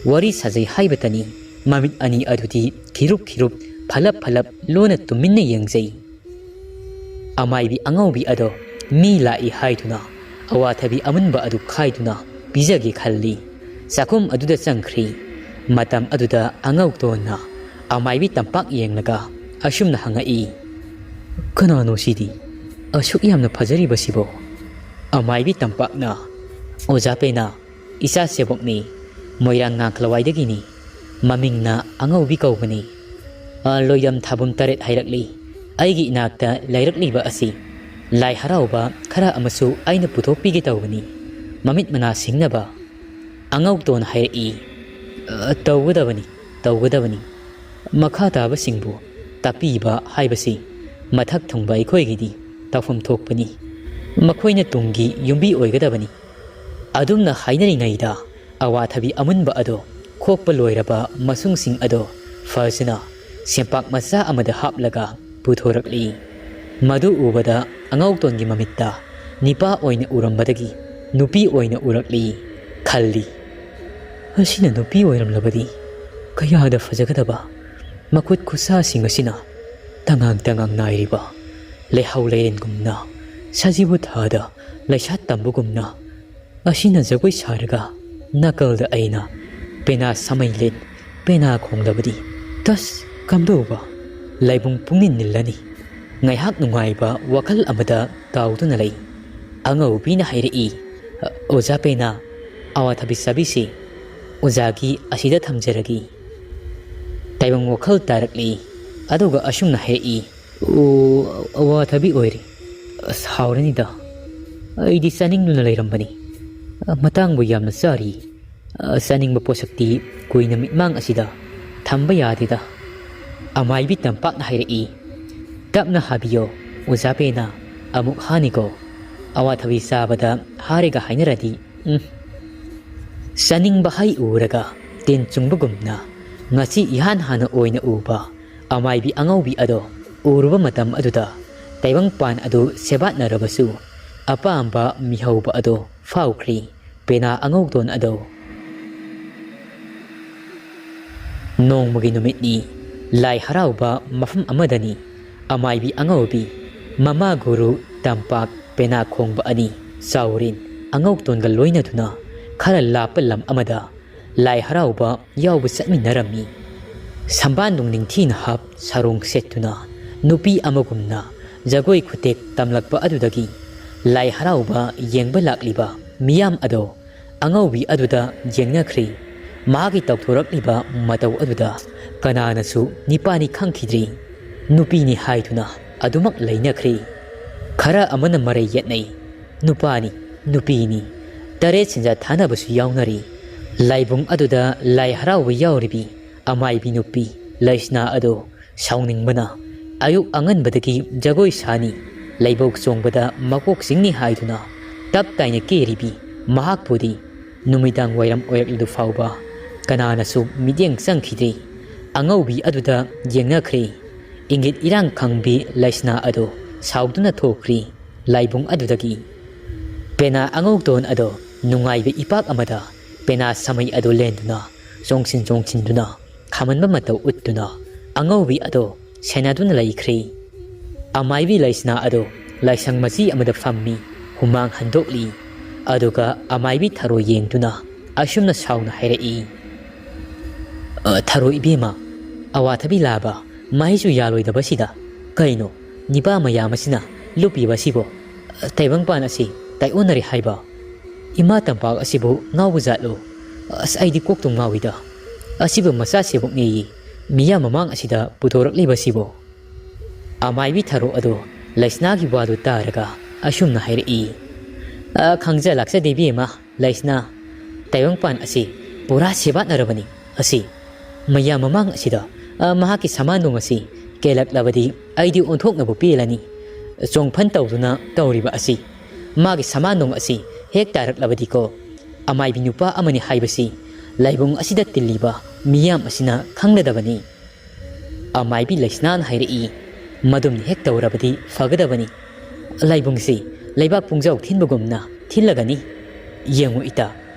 ꯋꯥꯔꯤ ꯁꯥꯖꯩ ꯍꯥꯏꯕꯇꯅꯤ, ꯃꯃꯤꯠ ꯑꯅꯤ ꯑꯗꯨꯗꯤ ꯈꯤꯔꯨꯞ ꯈꯤꯔꯨꯞ, ꯐꯂꯞ ꯐꯂꯞ ꯂꯣꯟꯅ ꯇꯨꯃꯤꯟꯅ ꯌꯦꯡꯖꯩ꯫ ꯑꯃꯥꯏꯕꯤ ꯑꯉꯧꯕꯤ ꯑꯗꯣ ꯃꯤ ꯂꯥꯛꯏ ꯍꯥꯏꯗꯨꯅ ꯑꯋꯥꯊꯕꯤ ꯑꯃꯨꯟꯕ ꯑꯗꯨ ꯈꯥꯏꯗꯨꯅ ꯄꯤꯖꯒꯦ ꯈꯜꯂꯤ꯫ ꯆꯥꯛꯈꯨꯝ ꯑꯗꯨꯗ ꯆꯪꯈ꯭ꯔꯤ꯫ ꯃꯇꯝ ꯑꯗꯨꯗ ꯑꯉꯧꯇꯣꯟꯅ ꯑꯃꯥꯏꯕꯤ ꯇꯝꯄꯥꯛ ꯌꯦꯡꯂꯒ ꯑꯁꯨꯝꯅ ꯍꯪꯉꯛꯏ, "ꯀꯅꯥꯅꯣ ꯁꯤꯗꯤ? ꯑꯁꯨꯛ ꯌꯥꯝꯅ ꯐꯖꯔꯤꯕꯁꯤꯕꯣ?" ꯑꯃꯥꯏꯕꯤ ꯇꯝꯄꯥꯛꯅ, "ꯑꯣꯖꯥ ꯄꯦꯅꯥ, ꯏꯆꯥ ꯁꯦꯕꯣꯛꯅꯤ, ꯃꯣꯏꯔꯥꯡ ꯉꯥꯡꯈꯂꯋꯥꯏꯗꯒꯤꯅꯤ꯫ ꯃꯃꯤꯡꯅ ꯑꯉꯧꯕꯤ ꯀꯧꯕꯅꯤ꯫ ꯑ, ꯂꯣꯏꯗꯝ ꯊꯥꯕꯨꯝ ꯇꯔꯦꯠ ꯍꯥꯏꯔꯛꯂꯤ꯫ ꯑꯩꯒꯤ ꯏꯅꯥꯛꯇ ꯂꯩꯔꯛꯂꯤꯕ ꯑꯁꯤ ꯂꯥꯏ ꯍꯔꯥꯎꯕ ꯈꯔ ꯑꯃꯁꯨ ꯑꯩꯅ ꯄꯨꯊꯣꯛꯄꯤꯒꯦ ꯇꯧꯕꯅꯤ꯫ ꯃꯃꯤꯠ ꯃꯅꯥ ꯁꯤꯡꯅꯕ꯫" ꯑꯉꯧꯇꯣꯟ ꯍꯥꯏꯔꯛꯏ, "ꯑ, ꯇꯧꯒꯗꯕꯅꯤ, ꯇꯧꯒꯗꯕꯅꯤ꯫ ꯃꯈꯥ ꯇꯥꯕꯁꯤꯡꯕꯨ ꯇꯥꯛꯄꯤꯕ ꯍꯥꯏꯕꯁꯤ ꯃꯊꯛ ꯊꯣꯡꯕ ꯑꯩꯈꯣꯏꯒꯤꯗꯤ ꯇꯧꯐꯝ ꯊꯣꯛꯄꯅꯤ꯫ ꯃꯈꯣꯏꯅ ꯇꯨꯡꯒꯤ ꯌꯨꯝꯕꯤ ꯑꯣꯏꯒꯗꯕꯅꯤ꯫" ꯑꯗꯨꯝꯅ ꯍꯥꯏꯅꯔꯤꯉꯩꯗ ꯑꯋꯥꯊꯕꯤ ꯑꯃꯨꯟꯕ ꯑꯗꯣ ꯈꯣꯛꯄ ꯂꯣꯏꯔꯕ ꯃꯁꯨꯡꯁꯤꯡ ꯑꯗꯣ ꯐꯖꯅ ꯁꯦꯝꯄꯥꯛ ꯃꯆꯥ ꯑꯃꯗ ꯍꯥꯞꯂꯒ ꯄꯨꯊꯣꯔꯛꯂꯤ꯫ ꯃꯗꯨ ꯎꯕꯗ ꯑꯉꯧꯇꯣꯟꯒꯤ ꯃꯃꯤꯠꯇ ꯅꯤꯄꯥ ꯑꯣꯏꯅ ꯎꯔꯝꯕꯗꯒꯤ ꯅꯨꯄꯤ ꯑꯣꯏꯅ ꯎꯔꯛꯂꯤ ꯈꯜꯂꯤ꯫ ꯑꯁꯤꯅ ꯅꯨꯄꯤ ꯑꯣꯏꯔꯝꯂꯕꯗꯤ ꯀꯌꯥꯗ ꯐꯖꯒꯗꯕ! ꯃꯈꯨꯠ ꯈꯨꯠꯁꯥꯁꯤꯡ ꯑꯁꯤꯅ ꯇꯉꯥꯡ ꯇꯉꯥꯡ ꯅꯥꯏꯔꯤꯕ ꯂꯩꯍꯥꯎ ꯂꯩꯔꯦꯟꯒꯨꯝꯅ ꯁꯖꯤꯕꯨ ꯊꯥꯗ ꯂꯩꯁꯥ ꯇꯝꯕꯒꯨꯝꯅ ꯑꯁꯤꯅ ꯖꯒꯣꯏ ꯁꯥꯔꯒ ꯅꯥꯀꯜꯗ ꯑꯩꯅ ꯄꯦꯅꯥ ꯁꯥꯃꯩ ꯂꯦꯟ ꯄꯦꯅꯥ ꯈꯣꯡꯂꯕꯗꯤ ꯇꯁ ꯀꯝꯗꯧꯕ ꯂꯥꯏꯕꯨꯡ ꯄꯨꯡꯅꯤꯟ ꯅꯤꯜꯂꯅꯤ꯫ ꯉꯥꯏꯍꯥꯛ ꯅꯨꯡꯉꯥꯏꯕ ꯋꯥꯈꯜ ꯑꯃꯗ ꯇꯥꯎꯗꯨꯅ ꯂꯩ꯫ ꯑꯉꯧꯕꯤꯅ ꯍꯥꯏꯔꯛꯏ, "ꯑꯣꯖꯥ ꯄꯦꯅꯥ, ꯑꯋꯥꯊꯕꯤ ꯆꯥꯕꯤꯁꯤ ꯑꯣꯖꯥꯒꯤ ꯑꯁꯤꯗ ꯊꯝꯖꯔꯒꯦ"꯫ ꯇꯥꯏꯕꯪ ꯋꯥꯈꯜ ꯇꯥꯔꯛꯂꯤ꯫ ꯑꯗꯨꯒ ꯑꯁꯨꯝꯅ ꯍꯥꯏꯔꯛꯏ, "ꯑꯣ, ꯑꯋꯥꯊꯕꯤ ꯑꯣꯏꯔꯦ꯫ ꯑꯁ, ꯍꯥꯎꯔꯅꯤꯗ꯫ ꯑꯩꯗꯤ ꯆꯥꯅꯤꯡꯗꯨꯅ ꯂꯩꯔꯝꯕꯅꯤ꯫ ꯃꯇꯥꯡꯕꯨ ꯌꯥꯝꯅ ꯆꯥꯔꯤ꯫ ꯆꯥꯅꯤꯡꯕ ꯄꯣꯠꯁꯛꯇꯤ ꯀꯨꯏꯅ ꯃꯤꯠꯃꯥꯡ ꯑꯁꯤꯗ ꯊꯝꯕ ꯌꯥꯗꯦꯗ"꯫ ꯑꯃꯥꯏꯕꯤ ꯇꯝꯄꯥꯛꯅ ꯍꯥꯏꯔꯛꯏ, "ꯇꯞꯅ ꯍꯥꯕꯤꯌꯣ, ꯑꯣꯖꯥ ꯄꯦꯅꯥ, ꯑꯃꯨꯛ ꯍꯥꯅꯤꯀꯣ꯫ ꯑꯋꯥꯊꯕꯤ ꯆꯥꯕꯗ ꯍꯥꯔꯦꯒ ꯍꯥꯏꯅꯔꯗꯤ, ꯎꯝ"꯫ ꯆꯥꯅꯤꯡꯕ ꯍꯩ ꯎꯔꯒ ꯇꯤꯟ ꯆꯨꯡꯕꯒꯨꯝꯅ ꯉꯁꯤ ꯏꯍꯥꯟ ꯍꯥꯟꯅ ꯑꯣꯏꯅ ꯎꯕ ꯑꯃꯥꯏꯕꯤ ꯑꯉꯧꯕꯤ ꯑꯗꯣ ꯎꯔꯨꯕ ꯃꯇꯝ ꯑꯗꯨꯗ ꯇꯥꯏꯕꯪꯄꯥꯟ ꯑꯗꯨ ꯁꯦꯕꯥꯠꯅꯔꯕꯁꯨ ꯑꯄꯥꯝꯕ ꯃꯤꯍꯧꯕ ꯑꯗꯣ ꯐꯥꯎꯈ꯭ꯔꯤ꯫ ꯄꯦꯅꯥ ꯑꯉꯧꯇꯣꯟ ꯑꯗꯣ꯫ ꯅꯣꯡꯃꯒꯤ ꯅꯨꯃꯤꯠꯅꯤ꯫ ꯂꯥꯏ ꯍꯔꯥꯎꯕ ꯃꯐꯝ ꯑꯃꯗꯅꯤ꯫ ꯑꯃꯥꯏꯕꯤ ꯑꯉꯧꯕꯤ, ꯃꯃꯥ ꯒꯨꯔꯨ, ꯇꯝꯄꯥꯛ, ꯄꯦꯅꯥ ꯈꯣꯡꯕ ꯑꯅꯤ, ꯆꯥꯎꯔꯦꯟ ꯑꯉꯧꯇꯣꯟꯒ ꯂꯣꯏꯅꯗꯨꯅ ꯈꯔ ꯂꯥꯞꯄ ꯂꯝ ꯑꯃꯗ ꯂꯥꯏ ꯍꯔꯥꯎꯕ ꯌꯥꯎꯕ ꯆꯠꯃꯤꯟꯅꯔꯝꯃꯤ꯫ ꯁꯝꯕꯥꯟꯗꯨꯡ ꯅꯤꯡꯊꯤꯅ ꯍꯥꯞ ꯁꯥꯔꯣꯡ ꯁꯦꯠꯇꯨꯅ ꯅꯨꯄꯤ ꯑꯃꯒꯨꯝꯅ ꯖꯒꯣꯏ ꯈꯨꯇꯦꯛ ꯇꯝꯂꯛꯄ ꯑꯗꯨꯗꯒꯤ ꯂꯥꯏ ꯍꯔꯥꯎꯕ ꯌꯦꯡꯕ ꯂꯥꯛꯂꯤꯕ ꯃꯤꯌꯥꯝ ꯑꯗꯣ ꯑꯉꯧꯕꯤ ꯑꯗꯨꯗ ꯌꯦꯡꯅꯈ꯭ꯔꯦ꯫ ꯃꯍꯥꯛꯀꯤ ꯇꯧꯊꯣꯔꯛꯂꯤꯕ ꯃꯇꯧ ꯑꯗꯨꯗ ꯀꯅꯥꯅꯁꯨ ꯅꯤꯄꯥꯅꯤ ꯈꯪꯈꯤꯗ꯭ꯔꯤ꯫ ꯅꯨꯄꯤꯅꯤ ꯍꯥꯏꯗꯨꯅ ꯑꯗꯨꯃꯛ ꯂꯩꯅꯈ꯭ꯔꯦ꯫ ꯈꯔ ꯑꯃꯅ ꯃꯔꯩ ꯌꯦꯠꯅꯩ, "ꯅꯨꯄꯥꯅꯤ, ꯅꯨꯄꯤꯅꯤ"꯫ ꯇꯔꯦꯠ ꯁꯦꯟꯖꯥ ꯊꯥꯅꯕꯁꯨ ꯌꯥꯎꯅꯔꯤ꯫ ꯂꯥꯏꯕꯨꯡ ꯑꯗꯨꯗ ꯂꯥꯏ ꯍꯔꯥꯎꯕ ꯌꯥꯎꯔꯤꯕꯤ ꯑꯃꯥꯏꯕꯤ ꯅꯨꯄꯤ ꯂꯩꯁꯅꯥ ꯑꯗꯣ ꯁꯥꯎꯅꯤꯡꯕꯅ ꯑꯌꯨꯛ ꯑꯉꯟꯕꯗꯒꯤ ꯖꯒꯣꯏ ꯁꯥꯅꯤ, ꯂꯩꯕꯧ ꯆꯣꯡꯕꯗ ꯃꯀꯣꯛ ꯆꯤꯡꯅꯤ ꯍꯥꯏꯗꯨꯅ ꯇꯞ ꯇꯥꯏꯅ ꯀꯦꯔꯤꯕꯤ ꯃꯍꯥꯛꯄꯨꯗꯤ ꯅꯨꯃꯤꯗꯥꯡ ꯋꯥꯏꯔꯝ ꯑꯣꯏꯔꯛꯂꯗꯨ ꯐꯥꯎꯕ ꯀꯅꯥꯅꯁꯨ ꯃꯤꯠꯌꯦꯡ ꯆꯪꯈꯤꯗ꯭ꯔꯤ꯫ ꯑꯉꯧꯕꯤ ꯑꯗꯨꯗ ꯌꯦꯡꯅꯈ꯭ꯔꯦ꯫ ꯏꯪꯒꯤꯠ ꯏꯔꯥꯡ ꯈꯪꯕꯤ ꯂꯩꯁꯅꯥ ꯑꯗꯣ ꯁꯥꯎꯗꯨꯅ ꯊꯣꯛꯈ꯭ꯔꯤ꯫ ꯂꯥꯏꯕꯨꯡ ꯑꯗꯨꯗꯒꯤ ꯄꯦꯅꯥ ꯑꯉꯧꯇꯣꯟ ꯑꯗꯣ ꯅꯨꯡꯉꯥꯏꯕ ꯏꯄꯥꯛ ꯑꯃꯗ ꯄꯦꯅꯥ ꯁꯥꯃꯩ ꯑꯗꯨ ꯂꯦꯟꯗꯨꯅ ꯆꯣꯡꯁꯤꯟ ꯆꯣꯡꯁꯤꯟꯗꯨꯅ ꯈꯥꯝꯍꯟꯕ ꯃꯇꯧ ꯎꯠꯇꯨꯅ ꯑꯉꯧꯕꯤ ꯑꯗꯣ ꯁꯦꯟꯅꯗꯨꯅ ꯂꯩꯈ꯭ꯔꯦ꯫ ꯑꯃꯥꯏꯕꯤ ꯂꯩꯁꯅꯥ ꯑꯗꯣ ꯂꯥꯏꯁꯪ ꯃꯆꯤ ꯑꯃꯗ ꯐꯝꯃꯤ꯫ ꯍꯨꯃꯥꯡ ꯍꯟꯗꯣꯛꯂꯤ꯫ ꯑꯗꯨꯒ ꯑꯃꯥꯏꯕꯤ ꯊꯔꯣ ꯌꯦꯡꯗꯨꯅ ꯑꯁꯨꯝꯅ ꯁꯥꯎꯅ ꯍꯥꯏꯔꯛꯏ, "ꯑ, ꯊꯔꯣ ꯏꯕꯦꯝꯃ, ꯑꯋꯥꯊꯕꯤ ꯂꯥꯕ, ꯃꯍꯩꯁꯨ ꯌꯥꯜꯂꯣꯏꯗꯕꯁꯤꯗ ꯀꯩꯅꯣ ꯅꯤꯄꯥ ꯃꯌꯥꯝ ꯑꯁꯤꯅ ꯂꯨꯞꯄꯤꯕ ꯑꯁꯤꯕꯣ? ꯇꯥꯏꯕꯪꯄꯥꯟ ꯑꯁꯤ ꯇꯥꯏꯑꯣꯟꯅꯔꯦ ꯍꯥꯏꯕ? ꯏꯃꯥ ꯇꯝꯄꯥꯛ ꯑꯁꯤꯕꯨ ꯉꯥꯎꯕ ꯖꯥꯠꯂꯣ? ꯑꯁ, ꯑꯩꯗꯤ ꯀꯣꯛꯇꯨꯝ ꯉꯥꯎꯏꯗ꯫ ꯑꯁꯤꯕꯨ ꯃꯆꯥ ꯁꯦꯕꯣꯛꯅꯦꯌꯦ ꯃꯤꯌꯥꯝ ꯃꯃꯥꯡ ꯑꯁꯤꯗ ꯄꯨꯊꯣꯔꯛꯂꯤꯕꯁꯤꯕꯣ?" ꯑꯃꯥꯏꯕꯤ ꯊꯔꯣ ꯑꯗꯣ ꯂꯩꯁꯅꯥꯒꯤ ꯋꯥꯗꯨ ꯇꯥꯔꯒ ꯑꯁꯨꯝꯅ ꯍꯥꯏꯔꯛꯏ, "ꯑ, ꯈꯪꯖ ꯂꯥꯛꯆꯗꯦ ꯏꯕꯦꯝꯃ꯫ ꯂꯩꯁꯅꯥ, ꯇꯥꯏꯕꯪꯄꯥꯟ ꯑꯁꯤ ꯄꯨꯔꯥ ꯁꯦꯕꯥꯠꯅꯔꯕꯅꯤ꯫ ꯑꯁꯤ ꯃꯌꯥꯝ ꯃꯃꯥꯡ ꯑꯁꯤꯗ, ꯑ, ꯃꯍꯥꯛꯀꯤ ꯁꯃꯥꯟꯗꯣꯡ ꯑꯁꯤ ꯀꯦꯜꯂꯛꯂꯕꯗꯤ ꯑꯩꯗꯤ ꯑꯣꯟꯊꯣꯛꯅꯕꯨ ꯄꯦꯜꯂꯅꯤ꯫ ꯆꯣꯡꯐꯟ ꯇꯧꯗꯨꯅ ꯇꯧꯔꯤꯕ ꯑꯁꯤ, ꯃꯥꯒꯤ ꯁꯃꯥꯟꯗꯣꯡ ꯑꯁꯤ ꯍꯦꯛ ꯇꯥꯔꯛꯂꯕꯗꯤꯀꯣ, ꯑꯃꯥꯏꯕꯤ ꯅꯨꯄꯥ ꯑꯃꯅꯤ ꯍꯥꯏꯕꯁꯤ ꯂꯥꯏꯕꯨꯡ ꯑꯁꯤꯗ ꯇꯤꯜꯂꯤꯕ ꯃꯤꯌꯥꯝ ꯑꯁꯤꯅ ꯈꯪꯂꯗꯕꯅꯤ꯫" ꯑꯃꯥꯏꯕꯤ ꯂꯩꯁꯅꯥꯅ ꯍꯥꯏꯔꯛꯏ, "ꯃꯗꯨꯝꯅ ꯍꯦꯛ ꯇꯧꯔꯕꯗꯤ ꯐꯒꯗꯕꯅꯤ꯫ ꯂꯥꯏꯕꯨꯡꯁꯤ ꯂꯩꯕꯥꯛ ꯄꯨꯡꯖꯥꯎ ꯊꯤꯟꯕꯒꯨꯝꯅ ꯊꯤꯜꯂꯒꯅꯤ꯫ ꯌꯦꯡꯉꯨ ꯏꯇꯥ,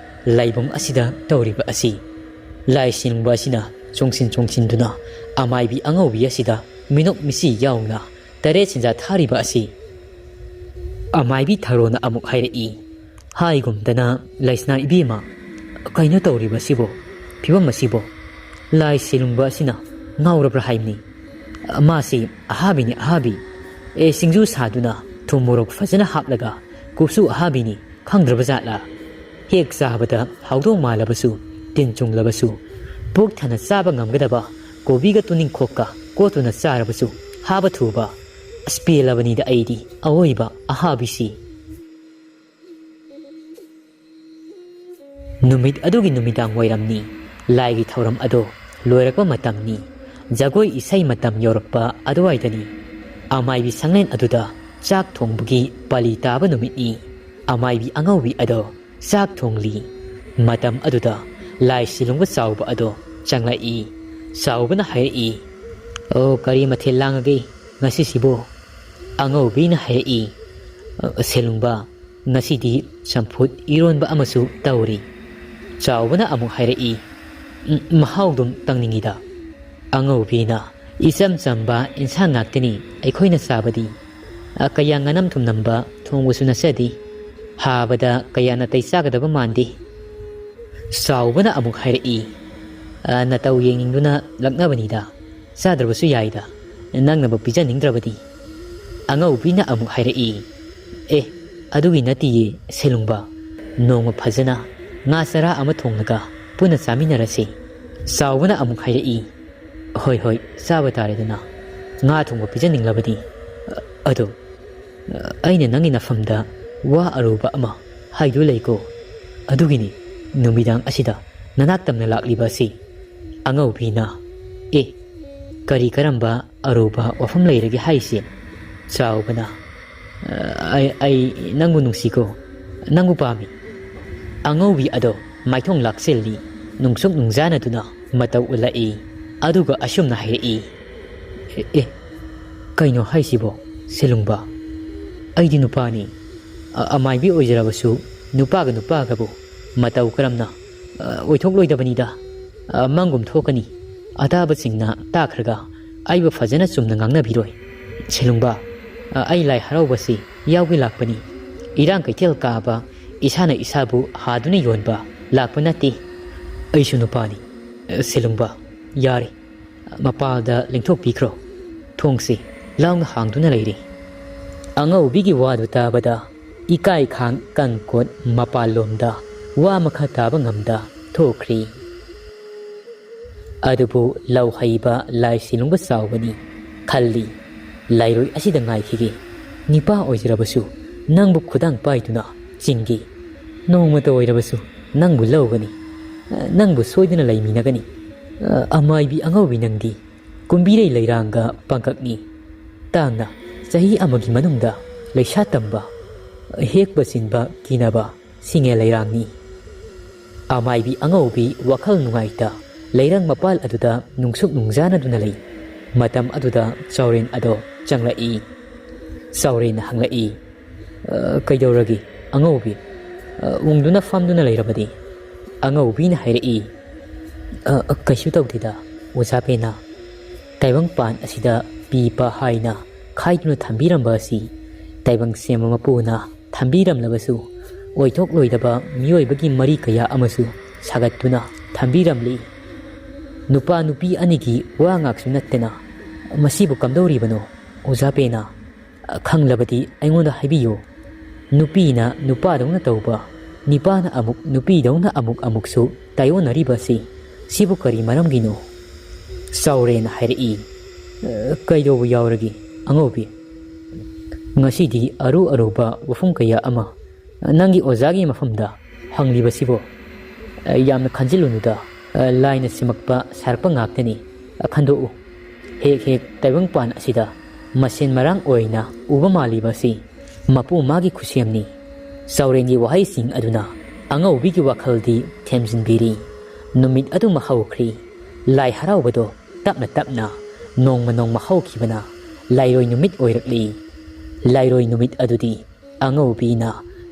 ꯂꯥꯏꯕꯨꯡ ꯑꯁꯤꯗ ꯇꯧꯔꯤꯕ ꯑꯁꯤ꯫" ꯂꯥꯏ ꯁꯤꯡꯕ ꯑꯁꯤꯅ ꯆꯣꯡꯁꯤꯟ ꯆꯣꯡꯁꯤꯟꯗꯨꯅ ꯑꯃꯥꯏꯕꯤ ꯑꯉꯧꯕꯤ ꯑꯁꯤꯗ ꯃꯤꯅꯣꯛ ꯃꯤꯁꯤ ꯌꯥꯎꯅ ꯇꯔꯦꯠ ꯁꯦꯟꯖꯥ ꯊꯥꯔꯤꯕ ꯑꯁꯤ꯫ ꯑꯃꯥꯏꯕꯤ ꯊꯔꯣꯅ ꯑꯃꯨꯛ ꯍꯥꯏꯔꯛꯏ, "ꯍꯥꯏꯒꯨꯝꯗꯅ ꯂꯩꯁꯅꯥ ꯏꯕꯦꯝꯃ, ꯀꯩꯅꯣ ꯇꯧꯔꯤꯕꯁꯤꯕꯣ? ꯐꯤꯕꯝ ꯑꯁꯤꯕꯣ? ꯂꯥꯏ ꯁꯤꯂꯨꯡꯕ ꯑꯁꯤꯅ ꯉꯥꯎꯔꯕ꯭ꯔꯥ ꯍꯥꯏꯕꯅꯤ꯫ ꯃꯥꯁꯤ ꯑꯍꯥꯕꯤꯅꯤ, ꯑꯍꯥꯕꯤ꯫ ꯑꯦ, ꯁꯤꯡꯖꯨ ꯁꯥꯗꯨꯅ ꯊꯨꯝ ꯃꯣꯔꯣꯛ ꯐꯖꯅ ꯍꯥꯞꯂꯒ ꯀꯨꯞꯁꯨ ꯑꯍꯥꯕꯤꯅꯤ, ꯈꯪꯗ꯭ꯔꯕ ꯖꯥꯠꯂꯥ? ꯍꯦꯛ ꯆꯥꯕꯗ ꯍꯧꯗꯣꯡ ꯃꯥꯜꯂꯕꯁꯨ, ꯇꯤꯟ ꯆꯨꯡꯂꯕꯁꯨ, ꯄꯨꯛ ꯊꯟꯅ ꯆꯥꯕ ꯉꯝꯒꯗꯕ ꯀꯣꯕꯤꯒ ꯇꯨꯅꯤꯡꯈꯣꯛꯀ ꯀꯣꯠꯇꯨꯅ ꯆꯥꯔꯕꯁꯨ ꯍꯥꯕ ꯊꯨꯕ꯫ ꯑꯁ, ꯄꯦꯜꯂꯕꯅꯤꯗ ꯑꯩꯗꯤ ꯑꯋꯣꯏꯕ ꯑꯍꯥꯕꯤꯁꯤ꯫" ꯅꯨꯃꯤꯠ ꯑꯗꯨꯒꯤ ꯅꯨꯃꯤꯗꯥꯡ ꯋꯥꯏꯔꯝꯅꯤ꯫ ꯂꯥꯏꯒꯤ ꯊꯧꯔꯝ ꯑꯗꯣ ꯂꯣꯏꯔꯛꯄ ꯃꯇꯝꯅꯤ꯫ ꯖꯒꯣꯏ ꯏꯁꯩ ꯃꯇꯝ ꯌꯧꯔꯛꯄ ꯑꯗꯨꯋꯥꯏꯗꯅꯤ꯫ ꯑꯃꯥꯏꯕꯤ ꯁꯪꯂꯦꯟ ꯑꯗꯨꯗ ꯆꯥꯛ ꯊꯣꯡꯕꯒꯤ ꯄꯥꯂꯤ ꯇꯥꯕ ꯅꯨꯃꯤꯠꯅꯤ꯫ ꯑꯃꯥꯏꯕꯤ ꯑꯉꯧꯕꯤ ꯑꯗꯣ ꯆꯥꯛ ꯊꯣꯡꯂꯤ꯫ ꯃꯇꯝ ꯑꯗꯨꯗ ꯂꯥꯏ ꯁꯤꯂꯨꯡꯕ ꯆꯥꯎꯕ ꯑꯗꯣ ꯆꯪꯂꯛꯏ꯫ ꯆꯥꯎꯕꯅ ꯍꯥꯏꯔꯛꯏ, "ꯑꯣ, ꯀꯔꯤ ꯃꯊꯦꯜ ꯂꯥꯡꯉꯒꯦ ꯉꯁꯤꯁꯤꯕꯣ?" ꯑꯉꯧꯕꯤꯅ ꯍꯥꯏꯔꯛꯏ, "ꯑ, ꯁꯦꯂꯨꯡꯕ, ꯉꯁꯤꯗꯤ ꯆꯝꯐꯨꯠ ꯏꯔꯣꯟꯕ ꯑꯃꯁꯨ ꯇꯧꯔꯤ꯫" ꯆꯥꯎꯕꯅ ꯑꯃꯨꯛ ꯍꯥꯏꯔꯛꯏ, "ꯎꯝ, ꯃꯍꯥꯎꯗꯨꯝ ꯇꯪꯅꯤꯡꯉꯤꯗ꯫" ꯑꯉꯧꯕꯤꯅ, "ꯏꯆꯝ ꯆꯝꯕ ꯏꯟꯁꯥꯡ ꯉꯥꯛꯇꯅꯤ ꯑꯩꯈꯣꯏꯅ ꯆꯥꯕꯗꯤ꯫ ꯑ, ꯀꯌꯥ ꯉꯥꯅꯝ ꯊꯨꯝꯅꯝꯕ ꯊꯣꯡꯕꯁꯨ ꯅꯠꯆꯗꯦ꯫ ꯍꯥꯕꯗ ꯀꯌꯥ ꯅꯥꯇꯩ ꯆꯥꯒꯗꯕ ꯃꯥꯟꯗꯦ꯫ ꯆꯥꯎꯕꯅ ꯑꯃꯨꯛ ꯍꯥꯏꯔꯛꯏ, "ꯑ, ꯅꯇꯧ ꯌꯦꯡꯅꯤꯡꯗꯨꯅ ꯂꯛꯅꯕꯅꯤꯗ꯫ ꯆꯥꯗ꯭ꯔꯕꯁꯨ ꯌꯥꯏꯗ, ꯅꯪꯅꯕꯨ ꯄꯤꯖꯅꯤꯡꯗ꯭ꯔꯕꯗꯤ꯫" ꯑꯉꯧꯕꯤꯅ ꯑꯃꯨꯛ ꯍꯥꯏꯔꯛꯏ, "ꯑꯦ, ꯑꯗꯨꯒꯤ ꯅꯠꯇꯤꯌꯦ ꯁꯦꯂꯨꯡꯕ, ꯅꯣꯡꯃ ꯐꯖꯅ ꯉꯥ ꯆꯔꯥ ꯑꯃ ꯊꯣꯡꯂꯒ ꯄꯨꯟꯅ ꯆꯥꯃꯤꯟꯅꯔꯁꯤ꯫" ꯆꯥꯎꯕꯅ ꯑꯃꯨꯛ ꯍꯥꯏꯔꯛꯏ, "ꯍꯣꯏ, ꯍꯣꯏ, ꯆꯥꯕ ꯇꯥꯔꯦꯗꯅ, ꯉꯥ ꯊꯣꯡꯕ ꯄꯤꯖꯅꯤꯡꯂꯕꯗꯤ꯫ ꯑꯗꯣ, ꯑꯩꯅ ꯅꯪꯒꯤ ꯅꯐꯝꯗ ꯋꯥ ꯑꯔꯨꯕ ꯑꯃ ꯍꯥꯏꯗꯨ ꯂꯩꯀꯣ꯫ ꯑꯗꯨꯒꯤꯅꯤ ꯅꯨꯃꯤꯗꯥꯡ ꯑꯁꯤꯗ ꯅꯅꯥꯛ ꯇꯝꯅ ꯂꯥꯛꯂꯤꯕ ꯑꯁꯤ꯫" ꯑꯉꯧꯕꯤꯅ, "ꯑꯦ, ꯀꯔꯤ ꯀꯔꯝꯕ ꯑꯔꯨꯕ ꯋꯥꯐꯝ ꯂꯩꯔꯒꯦ ꯍꯥꯏꯁꯦ?" ꯆꯥꯎꯕꯅ, "ꯑ, ꯑꯩ, ꯑꯩ ꯅꯪꯕꯨ ꯅꯨꯡꯁꯤꯀꯣ, ꯅꯪꯕꯨ ꯄꯥꯝꯃꯤ꯫" ꯑꯉꯧꯕꯤ ꯑꯗꯣ ꯃꯥꯏꯊꯣꯡ ꯂꯥꯛꯁꯤꯜꯂꯤ, ꯅꯨꯡꯁꯨꯛ ꯅꯨꯡꯖꯥꯅꯗꯨꯅ ꯃꯇꯧ ꯎꯠꯂꯛꯏ꯫ ꯑꯗꯨꯒ ꯑꯁꯨꯝꯅ ꯍꯥꯏꯔꯛꯏ, "ꯑꯦ, ꯑꯦ, ꯀꯩꯅꯣ ꯍꯥꯏꯁꯤꯕꯣ ꯁꯦꯂꯨꯡꯕ? ꯑꯩꯗꯤ ꯅꯨꯄꯥꯅꯤ꯫ ꯑ-, ꯑꯃꯥꯏꯕꯤ ꯑꯣꯏꯖꯔꯕꯁꯨ ꯅꯨꯄꯥꯒ ꯅꯨꯄꯥꯒꯕꯨ ꯃꯇꯧ ꯀꯔꯝꯅ, ꯑ, ꯑꯣꯏꯊꯣꯛꯂꯣꯏꯗꯕꯅꯤꯗ꯫ ꯑ, ꯃꯪꯒꯨꯝ ꯊꯣꯛꯀꯅꯤ꯫ ꯑꯇꯥꯕꯁꯤꯡꯅ ꯇꯥꯈ꯭ꯔꯒ ꯑꯩꯕꯨ ꯐꯖꯅ ꯆꯨꯝꯅ ꯉꯥꯡꯅꯕꯤꯔꯣꯏ꯫ ꯁꯦꯂꯨꯡꯕ, ꯑ, ꯑꯩ ꯂꯥꯏ ꯍꯔꯥꯎꯕꯁꯤ ꯌꯥꯎꯒꯦ ꯂꯥꯛꯄꯅꯤ꯫ ꯏꯔꯥꯡ ꯀꯩꯊꯦꯜ ꯀꯥꯕ, ꯏꯁꯥꯅ ꯏꯁꯥꯕꯨ ꯍꯥꯗꯨꯅ ꯌꯣꯟꯕ ꯂꯥꯛꯄ ꯅꯠꯇꯦ꯫ ꯑꯩꯁꯨ ꯅꯨꯄꯥꯅꯤ꯫ ꯑ, ꯁꯦꯂꯨꯡꯕ, ꯌꯥꯔꯦ꯫ ꯃꯄꯥꯜꯗ ꯂꯦꯡꯊꯣꯛꯄꯤꯈ꯭ꯔꯣ꯫ ꯊꯣꯡꯁꯤ ꯂꯥꯎꯅ ꯍꯥꯡꯗꯨꯅ ꯂꯩꯔꯤ꯫" ꯑꯉꯧꯕꯤꯒꯤ ꯋꯥꯗꯨ ꯇꯥꯕꯗ ꯏꯀꯥꯏ ꯈꯥꯡ ꯀꯪꯀꯣꯠ ꯃꯄꯥꯜꯂꯣꯝꯗ ꯋꯥ ꯃꯈꯥ ꯇꯥꯕ ꯉꯝꯗ ꯊꯣꯛꯈ꯭ꯔꯤ꯫ ꯑꯗꯨꯕꯨ ꯂꯧ ꯍꯩꯕ ꯂꯥꯏ ꯁꯦꯂꯨꯡꯕ ꯆꯥꯎꯕꯅꯤ ꯈꯜꯂꯤ꯫ "ꯂꯥꯏꯔꯣꯏ ꯑꯁꯤꯗ ꯉꯥꯏꯈꯤꯒꯦ꯫ ꯅꯤꯄꯥ ꯑꯣꯏꯖꯔꯕꯁꯨ ꯅꯪꯕꯨ ꯈꯨꯗꯥꯡ ꯄꯥꯏꯗꯨꯅ ꯆꯤꯡꯒꯦ꯫ ꯅꯣꯡꯃꯇ ꯑꯣꯏꯔꯕꯁꯨ ꯅꯪꯕꯨ ꯂꯧꯒꯅꯤ꯫ ꯅꯪꯕꯨ ꯁꯣꯏꯗꯅ ꯂꯩꯃꯤꯟꯅꯒꯅꯤ꯫ ꯑꯃꯥꯏꯕꯤ ꯑꯉꯧꯕꯤ ꯅꯪꯗꯤ ꯀꯨꯝꯕꯤꯔꯩ ꯂꯩꯔꯥꯡꯒ ꯄꯥꯡꯀꯛꯅꯤ꯫ ꯇꯥꯡꯅ ꯆꯍꯤ ꯑꯃꯒꯤ ꯃꯅꯨꯡꯗ ꯂꯩꯁꯥ ꯇꯝꯕ, ꯍꯦꯛꯄ ꯆꯤꯟꯕ ꯀꯤꯅꯕ ꯁꯤꯡꯉꯦ ꯂꯩꯔꯥꯡꯅꯤ꯫" ꯑꯃꯥꯏꯕꯤ ꯑꯉꯧꯕꯤ ꯋꯥꯈꯜ ꯅꯨꯡꯉꯥꯏꯇ ꯂꯩꯔꯪ ꯃꯄꯥꯜ ꯑꯗꯨꯗ ꯅꯨꯡꯁꯨꯛ ꯅꯨꯡꯖꯥꯅꯗꯨꯅ ꯂꯩ꯫ ꯃꯇꯝ ꯑꯗꯨꯗ ꯆꯥꯎꯔꯦꯟ ꯑꯗꯣ ꯆꯪꯂꯛꯏ꯫ ꯆꯥꯎꯔꯦꯟꯅ ꯍꯪꯂꯛꯏ, "ꯑ, ꯀꯩꯗꯧꯔꯒꯦ ꯑꯉꯧꯕꯤ? ꯑ, ꯎꯪꯗꯨꯅ ꯐꯝꯗꯨꯅ ꯂꯩꯔꯕꯗꯤ?" ꯑꯉꯧꯕꯤꯅ ꯍꯥꯏꯔꯛꯏ, "ꯑ, ꯀꯩꯁꯨ ꯇꯧꯗꯦꯗ ꯑꯣꯖꯥ ꯄꯦꯅꯥ꯫ ꯇꯥꯏꯕꯪꯄꯥꯟ ꯑꯁꯤꯗ ꯄꯤꯕ ꯍꯥꯏꯅ ꯈꯥꯏꯗꯨꯅ ꯊꯝꯕꯤꯔꯝꯕ ꯑꯁꯤ ꯇꯥꯏꯕꯪ ꯁꯦꯝꯕ ꯃꯄꯨꯅ ꯊꯝꯕꯤꯔꯝꯂꯕꯁꯨ, ꯑꯣꯏꯊꯣꯛꯂꯣꯏꯗꯕ ꯃꯤꯑꯣꯏꯕꯒꯤ ꯃꯔꯤ ꯀꯌꯥ ꯑꯃꯁꯨ ꯁꯥꯒꯠꯇꯨꯅ ꯊꯝꯕꯤꯔꯝꯂꯤ꯫ ꯅꯨꯄꯥ ꯅꯨꯄꯤ ꯑꯅꯤꯒꯤ ꯋꯥ ꯉꯥꯛꯁꯨ ꯅꯠꯇꯅ, ꯃꯁꯤꯕꯨ ꯀꯝꯗꯧꯔꯤꯕꯅꯣ? ꯑꯣꯖꯥ ꯄꯦꯅꯥ, ꯈꯪꯂꯕꯗꯤ ꯑꯩꯉꯣꯟꯗ ꯍꯥꯏꯕꯤꯌꯨ꯫ ꯅꯨꯄꯤꯅ ꯅꯨꯄꯥꯗꯧꯅ ꯇꯧꯕ, ꯅꯤꯄꯥꯅ ꯑꯃꯨꯛ ꯅꯨꯄꯤꯗꯧꯅ ꯑꯃꯨꯛ ꯑꯃꯨꯛꯁꯨ ꯇꯥꯏꯑꯣꯟꯅꯔꯤꯕ ꯑꯁꯤ, ꯁꯤꯕꯨ ꯀꯔꯤ ꯃꯔꯝꯒꯤꯅꯣ? ꯆꯥꯎꯔꯦꯟ ꯍꯥꯏꯔꯛꯏ, "ꯑ, ꯀꯩꯗꯧꯕ ꯌꯥꯎꯔꯒꯦ, ꯑꯉꯧꯕꯤ? ꯉꯁꯤꯗꯤ ꯑꯔꯨ ꯑꯔꯨꯕ ꯋꯥꯐꯝ ꯀꯌꯥ ꯑꯃ ꯅꯪꯒꯤ ꯑꯣꯖꯥꯒꯤ ꯃꯐꯝꯗ ꯍꯪꯂꯤꯕꯁꯤꯕꯨ, ꯑ, ꯌꯥꯝꯅ ꯈꯟꯖꯤꯜꯂꯨꯅꯨꯗ꯫ ꯑ, ꯂꯥꯏꯅ ꯁꯦꯝꯃꯛꯄ ꯁꯥꯔꯛꯄ ꯉꯥꯛꯇꯅꯤ꯫ ꯑ, ꯈꯟꯗꯣꯛꯎ꯫ ꯍꯦꯛ ꯍꯦꯛ ꯇꯥꯏꯕꯪꯄꯥꯟ ꯑꯁꯤꯗ ꯃꯁꯦꯟ ꯃꯔꯥꯡ ꯑꯣꯏꯅ ꯎꯕ ꯃꯥꯜꯂꯤꯕ ꯑꯁꯤ ꯃꯄꯨ ꯃꯥꯒꯤ ꯈꯨꯠꯁꯦꯝꯅꯤ꯫" ꯆꯥꯎꯔꯦꯟꯒꯤ ꯋꯥꯍꯩꯁꯤꯡ ꯑꯗꯨꯅ ꯑꯉꯧꯕꯤꯒꯤ ꯋꯥꯈꯜꯗꯤ ꯊꯦꯝꯖꯤꯟꯕꯤꯔꯤ꯫ ꯅꯨꯃꯤꯠ ꯑꯗꯨꯃ ꯍꯧꯈ꯭ꯔꯤ꯫ ꯂꯥꯏ ꯍꯔꯥꯎꯕꯗꯣ ꯇꯞꯅ ꯇꯞꯅ ꯅꯣꯡꯃ ꯅꯣꯡꯃ ꯍꯧꯈꯤꯕꯅ ꯂꯥꯏꯔꯣꯏ ꯅꯨꯃꯤꯠ ꯑꯣꯏꯔꯛꯂꯤ꯫ ꯂꯥꯏꯔꯣꯏ ꯅꯨꯃꯤꯠ ꯑꯗꯨꯗꯤ ꯑꯉꯧꯕꯤꯅ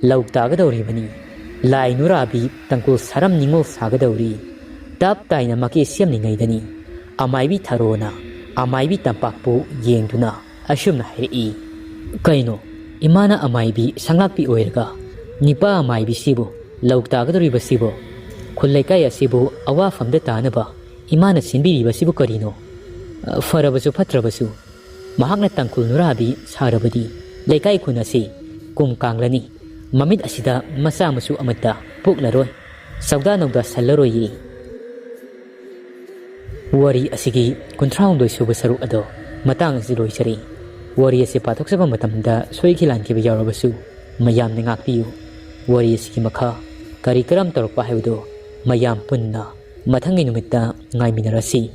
ꯂꯧ ꯇꯥꯒꯗꯧꯔꯤꯕꯅꯤ꯫ ꯂꯥꯏ ꯅꯨꯔꯥꯕꯤ ꯇꯥꯡꯀꯨꯜ ꯁꯥꯔꯝ ꯅꯤꯉꯣꯜ ꯁꯥꯒꯗꯧꯔꯤ꯫ ꯇꯞ ꯇꯥꯏꯅ ꯃꯀꯦ ꯁꯦꯝꯂꯤꯉꯩꯗꯅꯤ ꯑꯃꯥꯏꯕꯤ ꯊꯔꯣꯅ ꯑꯃꯥꯏꯕꯤ ꯇꯝꯄꯥꯛꯄꯨ ꯌꯦꯡꯗꯨꯅ ꯑꯁꯨꯝꯅ ꯍꯥꯏꯔꯛꯏ, "ꯀꯩꯅꯣ, ꯏꯃꯥꯅ ꯑꯃꯥꯏꯕꯤ ꯁꯪꯂꯥꯛꯄꯤ ꯑꯣꯏꯔꯒ ꯅꯤꯄꯥ ꯑꯃꯥꯏꯕꯤꯁꯤꯕꯨ ꯂꯧ ꯇꯥꯒꯗꯧꯔꯤꯕꯁꯤꯕꯨ? ꯈꯨꯜ ꯂꯩꯀꯥꯏ ꯑꯁꯤꯕꯨ ꯑꯋꯥꯐꯝꯗ ꯇꯥꯅꯕ ꯏꯃꯥꯅ ꯁꯤꯟꯕꯤꯔꯤꯕꯁꯤꯕꯨ ꯀꯔꯤꯅꯣ? ꯐꯔꯕꯁꯨ ꯐꯠꯇ꯭ꯔꯕꯁꯨ, ꯃꯍꯥꯛꯅ ꯇꯥꯡꯈꯨꯜ ꯅꯨꯔꯥꯕꯤ ꯁꯥꯔꯕꯗꯤ ꯂꯩꯀꯥꯏ ꯈꯨꯟ ꯑꯁꯤ ꯀꯨꯝ ꯀꯥꯡꯂꯅꯤ꯫ ꯃꯃꯤꯠ ꯑꯁꯤꯗ ꯃꯆꯥ ꯃꯁꯨ ꯑꯃꯠꯇ ꯄꯣꯛꯂꯔꯣꯏ꯫ ꯆꯧꯗꯥ ꯅꯧꯗꯥ ꯁꯜꯂꯔꯣꯏꯌꯦ꯫" ꯋꯥꯔꯤ ꯑꯁꯤꯒꯤ ꯀꯨꯟꯊ꯭ꯔꯥꯍꯨꯝꯗꯣꯏ ꯁꯨꯕ ꯁꯔꯨꯛ ꯑꯗꯣ ꯃꯇꯥꯡ ꯑꯁꯤ ꯂꯣꯏꯖꯔꯦ꯫ ꯋꯥꯔꯤ ꯑꯁꯤ ꯄꯥꯊꯣꯛꯆꯕ ꯃꯇꯝꯗ ꯁꯣꯏꯈꯤ ꯂꯥꯟꯈꯤꯕ ꯌꯥꯎꯔꯕꯁꯨ ꯃꯌꯥꯝꯅ ꯉꯥꯛꯄꯤꯌꯨ꯫ ꯋꯥꯔꯤ ꯑꯁꯤꯒꯤ ꯃꯈꯥ ꯀꯔꯤ ꯀꯔꯝ ꯇꯧꯔꯛꯄ ꯍꯥꯏꯕꯗꯨ ꯃꯌꯥꯝ ꯄꯨꯟꯅ ꯃꯊꯪꯒꯤ ꯅꯨꯃꯤꯠꯇ ꯉꯥꯏꯃꯤꯟꯅꯔꯁꯤ꯫